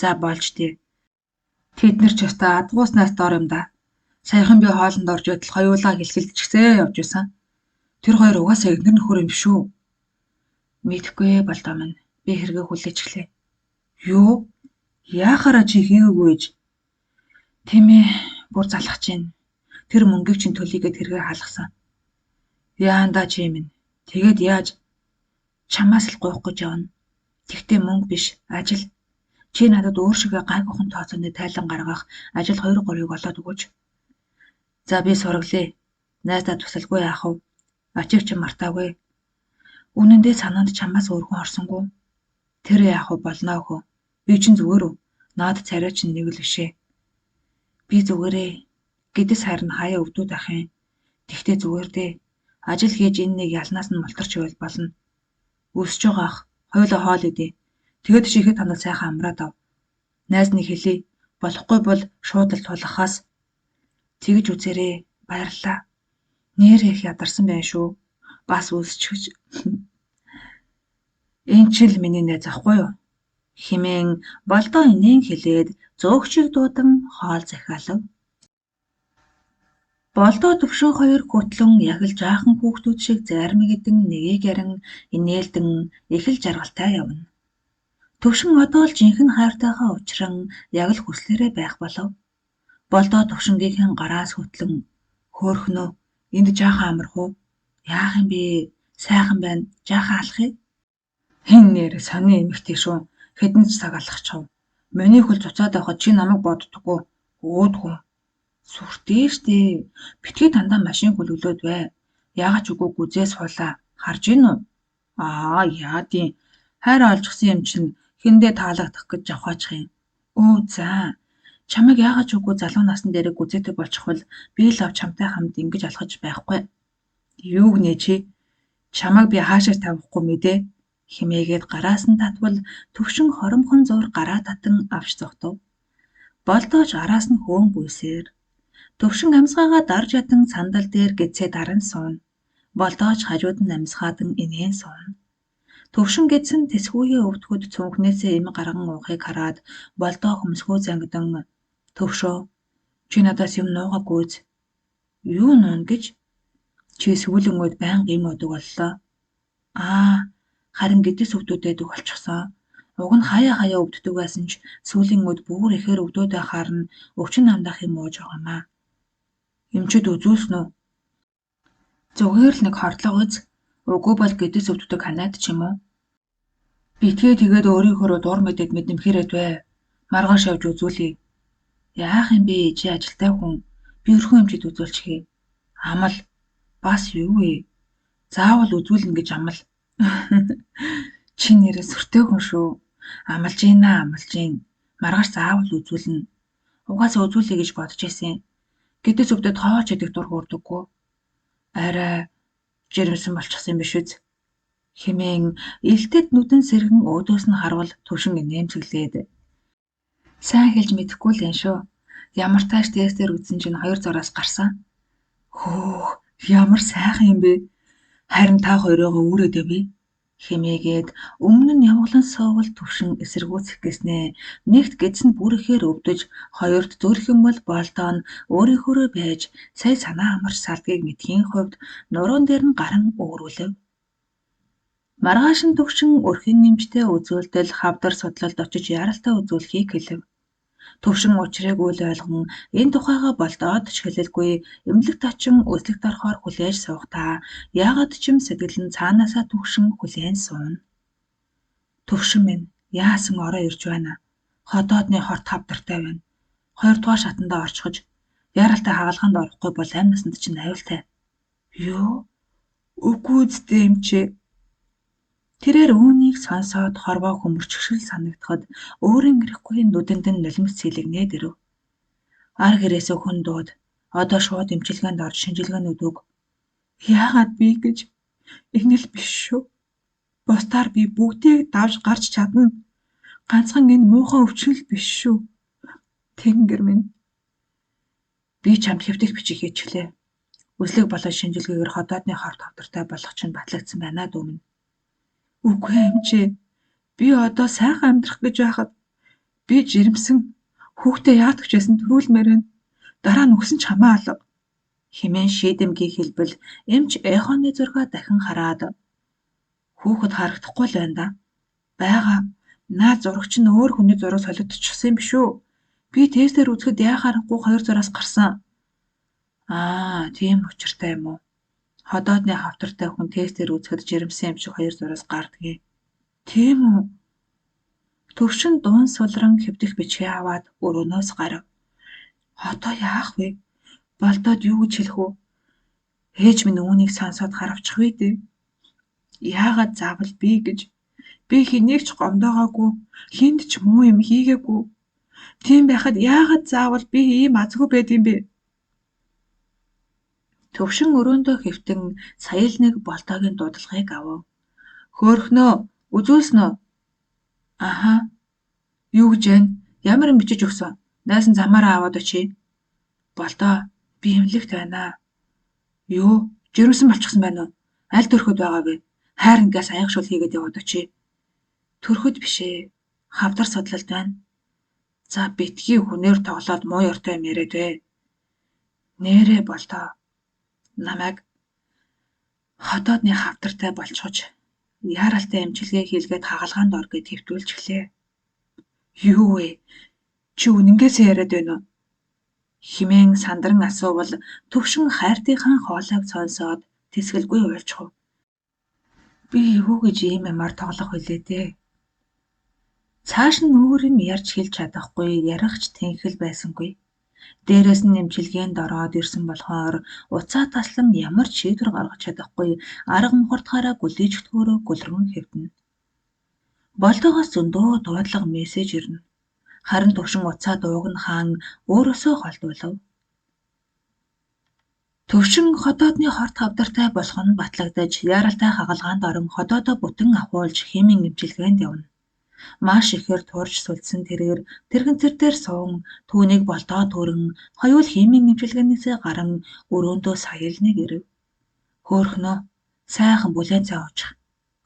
За болж тий. Тэд нар ч өстой адгууснаас дор юм да. Саяхан би хоолнд орж байтал хоёулаа хэлхэлдчихсээ явж байсан. Тэр хоёр угаасаа игнэр нөхөр юм шүү. Мэдэхгүй болдоо минь. Би хэрэгээ хүлээчихлээ. Юу? Яахаараа чи хийгээгүй гэж? Тийм ээ, бүр залхаж байна. Тэр мөнгийг чинь төлийгээд хэрэгээ хаалгасан. Яандаа чи минь. Тэгээд яаж чамаас л гуйх гэж явна. Тэгтээ мөнгө биш, ажил. Чи надад өөр шигээ гайгүйхан тооцооны тайлан гаргах ажил 2 3-ыг олоод өгөөч. За би сургалээ. Найздаа тусалгүй яах вэ? Ачиг чи мартаагүй. Үнэн дээр санаанд чамаас өөр хүн орсонгүй. Тэр яах вэ болно өхөө. Би чинь зүгээр үү? Наад царай чинь нэг л бишээ. Би зүгээрээ. Гэдэс харин хаяа өвдүүд ах юм. Тэгтээ зүгээр дээ. Ажил хийж энэ нэг ялнаас нь мултарч байвал болно. Өсөж байгаа ах. Хоёулаа хоол идэ. Тэгээд шихэд танад сайхан амраад ав. Найз нэг хэлье. Болохгүй бол шууд л тулгахаас тэгж үзээрэй. Баярлалаа. Нэр их ядарсан байх шүү. Бас үлсчихэж. Энэ чил миний найз ахгүй юу? Химэн болдоо инээн хэлээд зөөгчийг дуудан хоол захиалав. Болдоо төвшин хоёр хөтлөн яг л жаахан хүүхдүүд шиг зарим гэдэн нэгийг ярин инээлдэн их л жаргалтай явна. Төвшин одоо л жинхэнэ хайртайгаа учран яг л хүслээрээ байх болов. Болдоо төвшингийнхэн гараас хөтлөн хөөхнөө энд жаахан амарх уу? Яах юм бэ? Сайхан байна. Жаахан алхъя. Хэн нэр сони эмэгтэй шүү. Хэдэн ч цаг алхачихав. Миний хөл цуцаад байхад чи намайг боддоггүй. Өөдгөө. Сүртэй штэ. Битгий дандаа машин хөлөглөөд бай. Яагаад ч үгүй гүзээ суулаа. Харж гин үү? Аа яадын. Хайраа олжчихсан юм чинь хэндээ таалагдах гэж явхаачих юм. Өө за. Чамайг яагаад ч үгүй залуу насн дээрээ гүзээтэй болчихвол би л ав чамтай хамт ингэж алхаж байхгүй. Юу гинэ чи? Чамайг би хаашаа тавихгүй мэдээ. Химээгээд гараас нь татвал төвшин хоромхон зуур гараа татан авч зогтов. Болдооч араас нь хөөн гүйсээр. Төвшин амьсгаагаа дарж ядан сандал дээр гэдсээ даран сууна. Болдооч хажууд нь амьсгаадан инээн сууна. Төвшин гэдсэн тэсгүүе өвдөхөд цүнхнээсээ эм гарган уухыг хараад болдоо хөмсгөө зангидан төвшөө чи надаас юм нуугаагүй биз? Юу нуuna гэж? Чи сүүлийн үед байнга эм уудаг боллоо. Аа харин гэдэс өвдөөд болчихсон. Уг нь хаяа хаяа өвддөг байсан ч сүүлийн үед бүр ихээр өвдөөд байхаар нь өвчин намдах юм ууж байгаа юм аа. Эмчид үзүүлсэн үү? Зүгээр л нэг хордлого биз? Үгүй бол гэдэс өвддөг ханиад ч юм уу? Битгий тэгээд өөрийнхөөрөө дур мэдээд мэдрэмхээрээд бай. Маргааш явж үзүүлье. Яах юм бэ? Чи ажилтай хүн. Би өрхөн эмчид үзүүлчихье. Амал. Бас юу вэ? Заавал үзүүлнэ гэж амал. Чи нэрээ сүртэй хүн шүү. Амалж гинэ амалж гин. Маргааш заавал үзүүлнэ. Угаасаа үзүүлье гэж бодож байсан. Гэдэс өвдөд хооч идэх дур хүрдэггүй. Арай жирэмсэн болчихсон юм биш биз? Хэмээн элтэд нүдэн сэргэн өөдөөс нь харвал Төвшин инээмсэглээд. Сайн хэлж мэдэхгүй л юм шүү. Ямар тааш тестээр үзсэн чинь хоёр зураас гарсан. Хөөх, ямар сайхан юм бэ? Харин та хоёроо үүрээд явъя хэмээгээд өмнө нь явгалан суувал Төвшин эсэргүүцэх гэснээ нэгт гэдэс нь бүр ихээр өвдөж, хоёрт зүрх юм бол Болдоо нь өөрийнхөөрөө байж сая санаа амарч салдгийг мэдэхийн хувьд нуруун дээр нь гаран үүрүүлэв. Маргааш нь Төвшин өрхийн эмчтэй үзүүлдэл хавдар судлалд очиж яаралтай үзүүлэхийг хэлэв. Төвшин учрыг үл ойлгон энэ тухайгаа Болдоод ч хэлэлгүй эмнэлэгт очин үзлэгт орохоор хүлээж суухдаа яагаад ч юм сэтгэл нь цаанаасаа Төвшин хүлээн сууна. Төвшин минь яасан ороо ирж байна. Ходоодны хорт хавдартай байна. Хоёрдугаар шатандаа орчихож яаралтай хагалгаанд орохгүй бол амь насанд чинь аюултай. Юу? Үгүй үсттэй эмчээ. Тэрээр үүнийг сонсоод хорвоо хөмөрчих шиг санагдахад өөрийн гэрэхгүй нүдэнд нь нулимс сэлэгнээд ирэв. Ар гэрээсээ хүн дууд одоо шууд эмчилгээнд орж шинжилгээнүүд өг. Яагаад би гэж энэ л биш шүү. Бусдаар би бүгдийг давж гарч чадна. Ганцхан энэ муухай өвчин л биш шүү. Тэнгэр минь. Би чамд хэвтэх бичиг хийчихлээ. Үзлэг болон шинжилгээгээр ходоодны хорт хавдартай болох чинь батлагдсан байна дүү минь. Үгүй эмчээ. Би одоо сайхан амьдрах гэж байхад би жирэмсэн хүүхдээ яадаг ч байсан төрүүлмээр байна. Дараа нь өгсөн ч хамаа алга. Хэмээн шийдэмгий хэлбэл эмч эхоны зургаа дахин хараад хүүхэд харагдахгүй л байна да. Байгаа. Наа зураг чинь өөр хүний зураг солигдчихсон юм биш үү? Би тестээр үзэхэд яах аргагүй хоёр зураас гарсан. Аа, тийм учиртай юм уу? Ходоодны хавтартай хүн тестээр үзэхэд жирэмсэн юм шиг хоёр зураас гардгийг. Тийм үү? Төвшин дуун сулран хэвтэх бичгээ аваад өрөөнөөс гарав. Одоо яах вэ? Болдоод юу гэж хэлэх вэ? Ээж минь үүнийг сонсоод харавчих вэ дээ. Яагаад заавал би гэж? Би хэнийг ч гомдоогоогүй, хэнд ч муу юм хийгээгүй. Тийм байхад яагаад заавал би ийм азгүй байд юм бэ? Төвшин өрөөндөө хэвтэн сая л нэг Болдоогийн дуудлагыг авав. Хөөрхнөө үзүүлсэн үү? Аха. Юу гэж вэ? Ямар юм бичиж өгсөн? Найз нь замаараа аваад очие. Болдоо би эмнэлэгт байна. Юу? Жирэмсэн болчихсон байна уу? Аль төрхөд байгаа вэ? Хайрангаас аягшуул хийгээд яваад очие. Төрхөд биш ээ. Хавдар судлалд байна. За битгий хүнээр тоглоод муу ёртой юм яриад вэ. Нээрээ Болдоо. Намайг ходоодны хавдартай болчихож яаралтай эмчилгээ хийлгээд хагалгаанд ор гэж хэвтүүлчихлээ. Юу вэ? Чи үнэнгээсээ яриад байна уу? Хэмээн сандран асуувал Төвшин хайртынхаа хоолойг сонсоод тэсгэлгүй уйлчихав. Би юу гэж ийм юмар тоглох билээ дээ. Цааш нь өөр юм ярьж хэлж чадахгүй, ярих ч тэнхэл байсангүй. Дээрээс нь эмчилгээнд ороод ирсэн болохоор утсаа таслан ямар ч шийдвэр гаргаж чадахгүй арга мухардахаараа гүлийжигдэхөөрөө гүлрэн хэвтэнэ. Болдоогоос зөндөө дуудлага мессеж ирнэ. Харин Төвшин утсаа дууг нь хаан өөрөөсөө холдуулав. Төвшин ходоодны хорт хавдартай болох нь батлагдаж яаралтай хагалгаанд орон ходоодоо бүтэн авахуулж химийн эмчилгээнд явна. Маш ихээр турж сүлдсэн тэрээр тэргэнцэр дээр суун түүнийг Болдоо түрэн хоёул химийн эмчилгээнээсээ гаран өрөөндөө сая л нэг ирэв. Хөөрхнөө сайхан бүлээн цай уучих.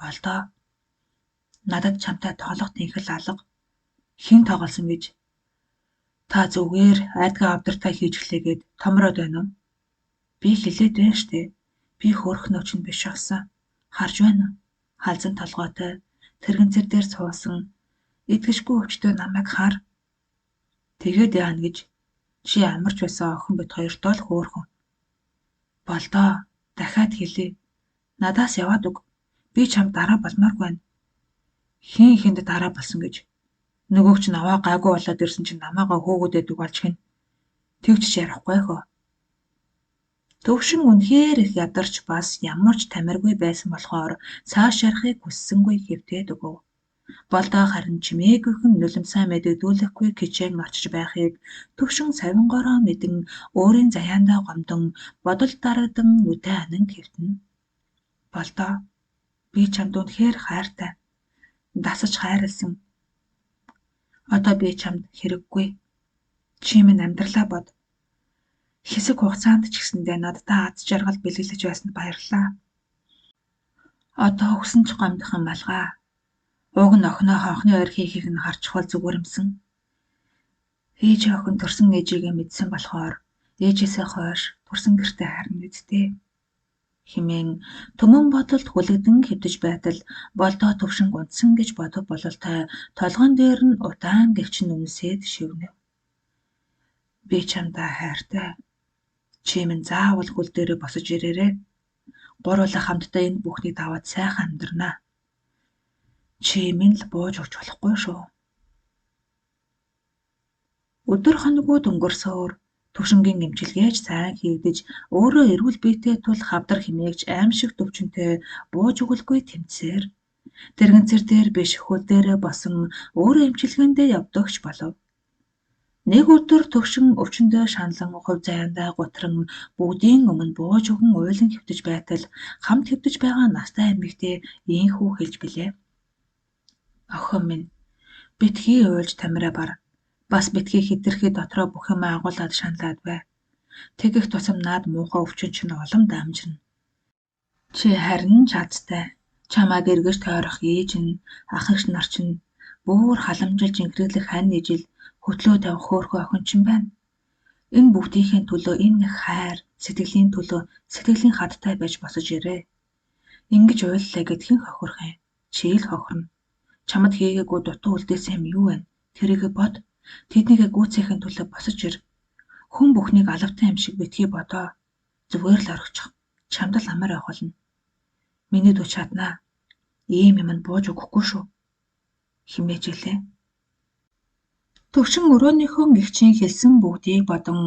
Болдоо надад чамтай тоглох тэнхэл алга. Хэн тоглосон гэж? Та зүгээр айдгаа авдартай хийж эхлэгээд томроод байна уу? Би хэлээд байна штэ. Би хөөрхнөө чинь биш болсон. Харж байна уу? Халзан толгойтой тэргэнцэр дээр суусан идэвхжгүй өвчтөй намайг хар. Тэгээд яана гэж чи амарч байсан охин бит хоёртоо л хөөрхөн. Болдоо дахиад хэлье. Надаас яваад өг. Би чамд дараа болмооргүй байна. Хэн хэнд дараа болсон гэж. Нөгөөх чинь аваа гайгүй болоод ирсэн чинь намаагаа хөөгөөд өгдөг болж гин. Тэгж ч ярихгүй хөө. Төвшин үнэхээр их ядарч бас ямар ч тамиргүй байсан болохоор цааш ярихыг хүссэнгүй хэвтээд өгөв. Болдоо харин чимээгүйхэн нулимсаа мэдэгдүүлэхгүй кичээн очиж байхыг Төвшин савингороо мэдэн өөрийн заяандаа гомдон бодолд дарагдан нүдээ анан хэвтэнэ. Болдоо би чамд үнэхээр хайртай. Дасаж хайрласан. Одоо би чамд хэрэггүй. Чи минь амьдралаа бод. Хэсэг хугацаанд ч гэсэндээ надтай аз жаргал бэлэглэж байсанд баярлалаа. Одоо өгсөн ч гомдох юм алгаа. Уг нь охиноо хонхны ойр хийхийг нь харчихвал зүгээр юмсан. Ээжээ охин төрсөн ээжийгээ мэдсэн болохоор ээжээсээ хойш төрсөн гэртээ харна үсттэй хэмээн түмэн бодолд хүлэгдэн хэвтэж байтал Болдоо Төвшинг унтсан гэж бодох бололтой толгойн дээр нь удаан гэвчин үнсээд шивнэв. Би чамдаа хайртай. Чи минь заавал хөл дээрээ босож ирээрэй. Гуруулаа хамтдаа энэ бүхнийг даваад сайхан амьдрнаа. Чи минь л бууж өгч болохгүй шүү. Өдөр хоногуд өнгөрсөөр Төвшингийн эмчилгээч сайн хийгдэж, өөрөө эрүүл биетэй тул хавдар хэмээгч аймшиг төвчөнтэй бууж өгөлгүй тэмцсээр. Тэргэнцэр дээр биш хөл дээрээ босон өөрөө эмчилгээндээ явдагч болов. Нэг өдөр Төвшин өвчнөдөө шаналан хувь заяандаа гутран бүгдийн өмнө бууж өгөн уйлан хэвтэж байтал хамт хэвтэж байгаа настай эмэгтэй ийнхүү хэлж билээ. Охин минь битгий уйлж тамираа бар. Бас битгий хэтэрхий дотроо бүх юмаа агуулаад шаналаад бай. Тэгэх тусам наад муухай өвчин чинь улам дамжирна. Чи харин ч азтай. Чамайг эргэж тойрох ээж нь, ах эгч нар чинь бүр халамжилж инхрийлэх хань ижил хөтлөө тавих хөөрхөн охин чинь байна. Энэ бүгдийнхээ төлөө энэ нэг хайр, сэтгэлийн төлөө сэтгэлийн хаттай байж босож ирээ. Ингэж уйллаа гэд хэн хохирох юм? Чи л хохирно. Чамд хийгээгүй дутуу үлдээсэн юм юу вэ? Тэрийг бод. Тэднийгээ гүйцээхийн төлөө босож ир. Хүн бүхнийг алавтай юм шиг битгий бодоо. Зүгээр л орхичих. Чамд л амар байх болно. Миний дүү чаднаа. Ийм юмд бууж өгөхгүй шүү. Химээж илээ. Төвшин өрөөнийхөө эгчийн хэлсэн бүгдийг бодон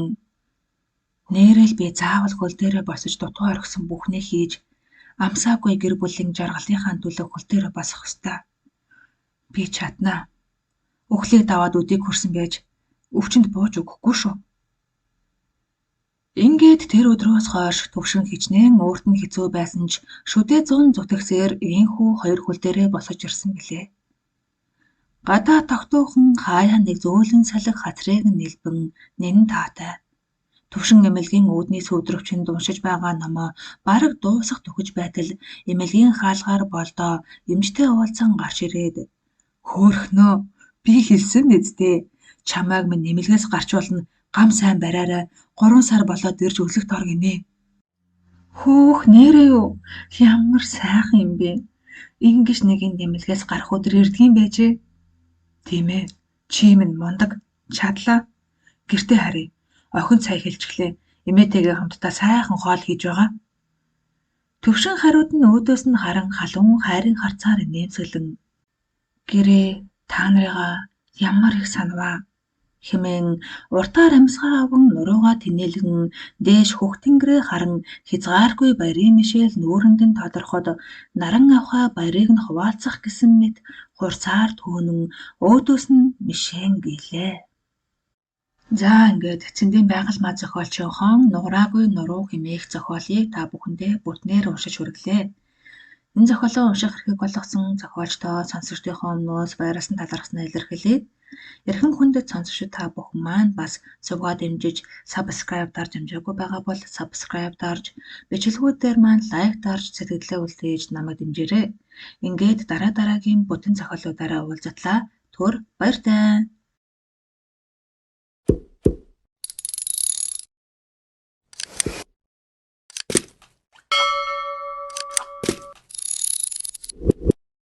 нээрээ л би заавал хөл дээрээ босож дутуу орхисон бүхнээ хийж амсаагүй гэр бүлийн жаргалынхаа төлөө хөл дээрээ босох ёстой. Би чаднаа. Үхлийг даваад үдийг хөрсөн байж өвчнөд бууж өгөхгүй шүү. Ингээд тэр өдрөөс хойш Төвшин хичнээн өөрт нь хэцүү байсан ч шүдээ зун зүтгэсээр ийнхүү хоёр хөл дээрээ босож ирсэн билээ. Гадаа тогтуухан хаяа нэг зөөлөн салхи хацрыг нь нэлбэн нэн таатай. Төвшин эмнэлгийн үүдний сүүдрөвчөнд уншиж байгаа номоо бараг дуусах төхөж байтал эмнэлгийн хаалгаар Болдоо эмчтэй уулзан гарч ирээд хөөхнөө би хэлсэн биз дээ. Чамайг минь эмнэлгээс гарч болно гам сайн бариарай 3 сар болоод ирж өглөгт ор гинэ. Хөөх нээрээ юу? Ямар сайхан юм бэ? Ингэж нэгэн эмнэлгээс гарах өдөр ирдгийм байжээ. Тийм ээ. Чи минь мундаг. Чадлаа. Гэртээ харъя. Охин сая хэлчихлээ. Эмээтэйгээ хамтдаа сайхан хоол хийж байгаа. Төвшин хариуд нь өөдөөс нь харан халуун хайрын харцаар нэмсэглэн гэрээ та нарыгаа ямар их санаваа хэмээн уртаар амьсгаа аван нуруугаа тэнээлгэн дээш хөх тэнгэрээ харан хязгааргүй баярын мишээл нүүрэнд нь тодорход наран авхай баярыг нь хуваалцах гэсэн мэт хурцаар төөнөн өөдөөс нь мишээн гэлээ. За ингээд Цэндийн байгаль маа зохиолчийн хон нугараагүй нуруу хэмээх зохиолыг та бүхэндээ бүтнээр уншиж хүргэлээ. Энэ зохиолоо унших эрхийг олгосон зохиолчдоо сонсогчдынхоо өмнөөс баярласан талархснаа илэрхийлье. Эрхэм хүндэт сонсогчид та бүхэн маань бас сувгаа дэмжиж subscribe дарж амжаагүй байгаа бол subscribe дарж бичлэгүүд дээр маань лайк дарж сэтгэлдээ үлдээж намайг дэмжээрэй. Ингээд дараа дараагийн бүтэн зохиолуудаараа уулзатлаа. Түр баяртай.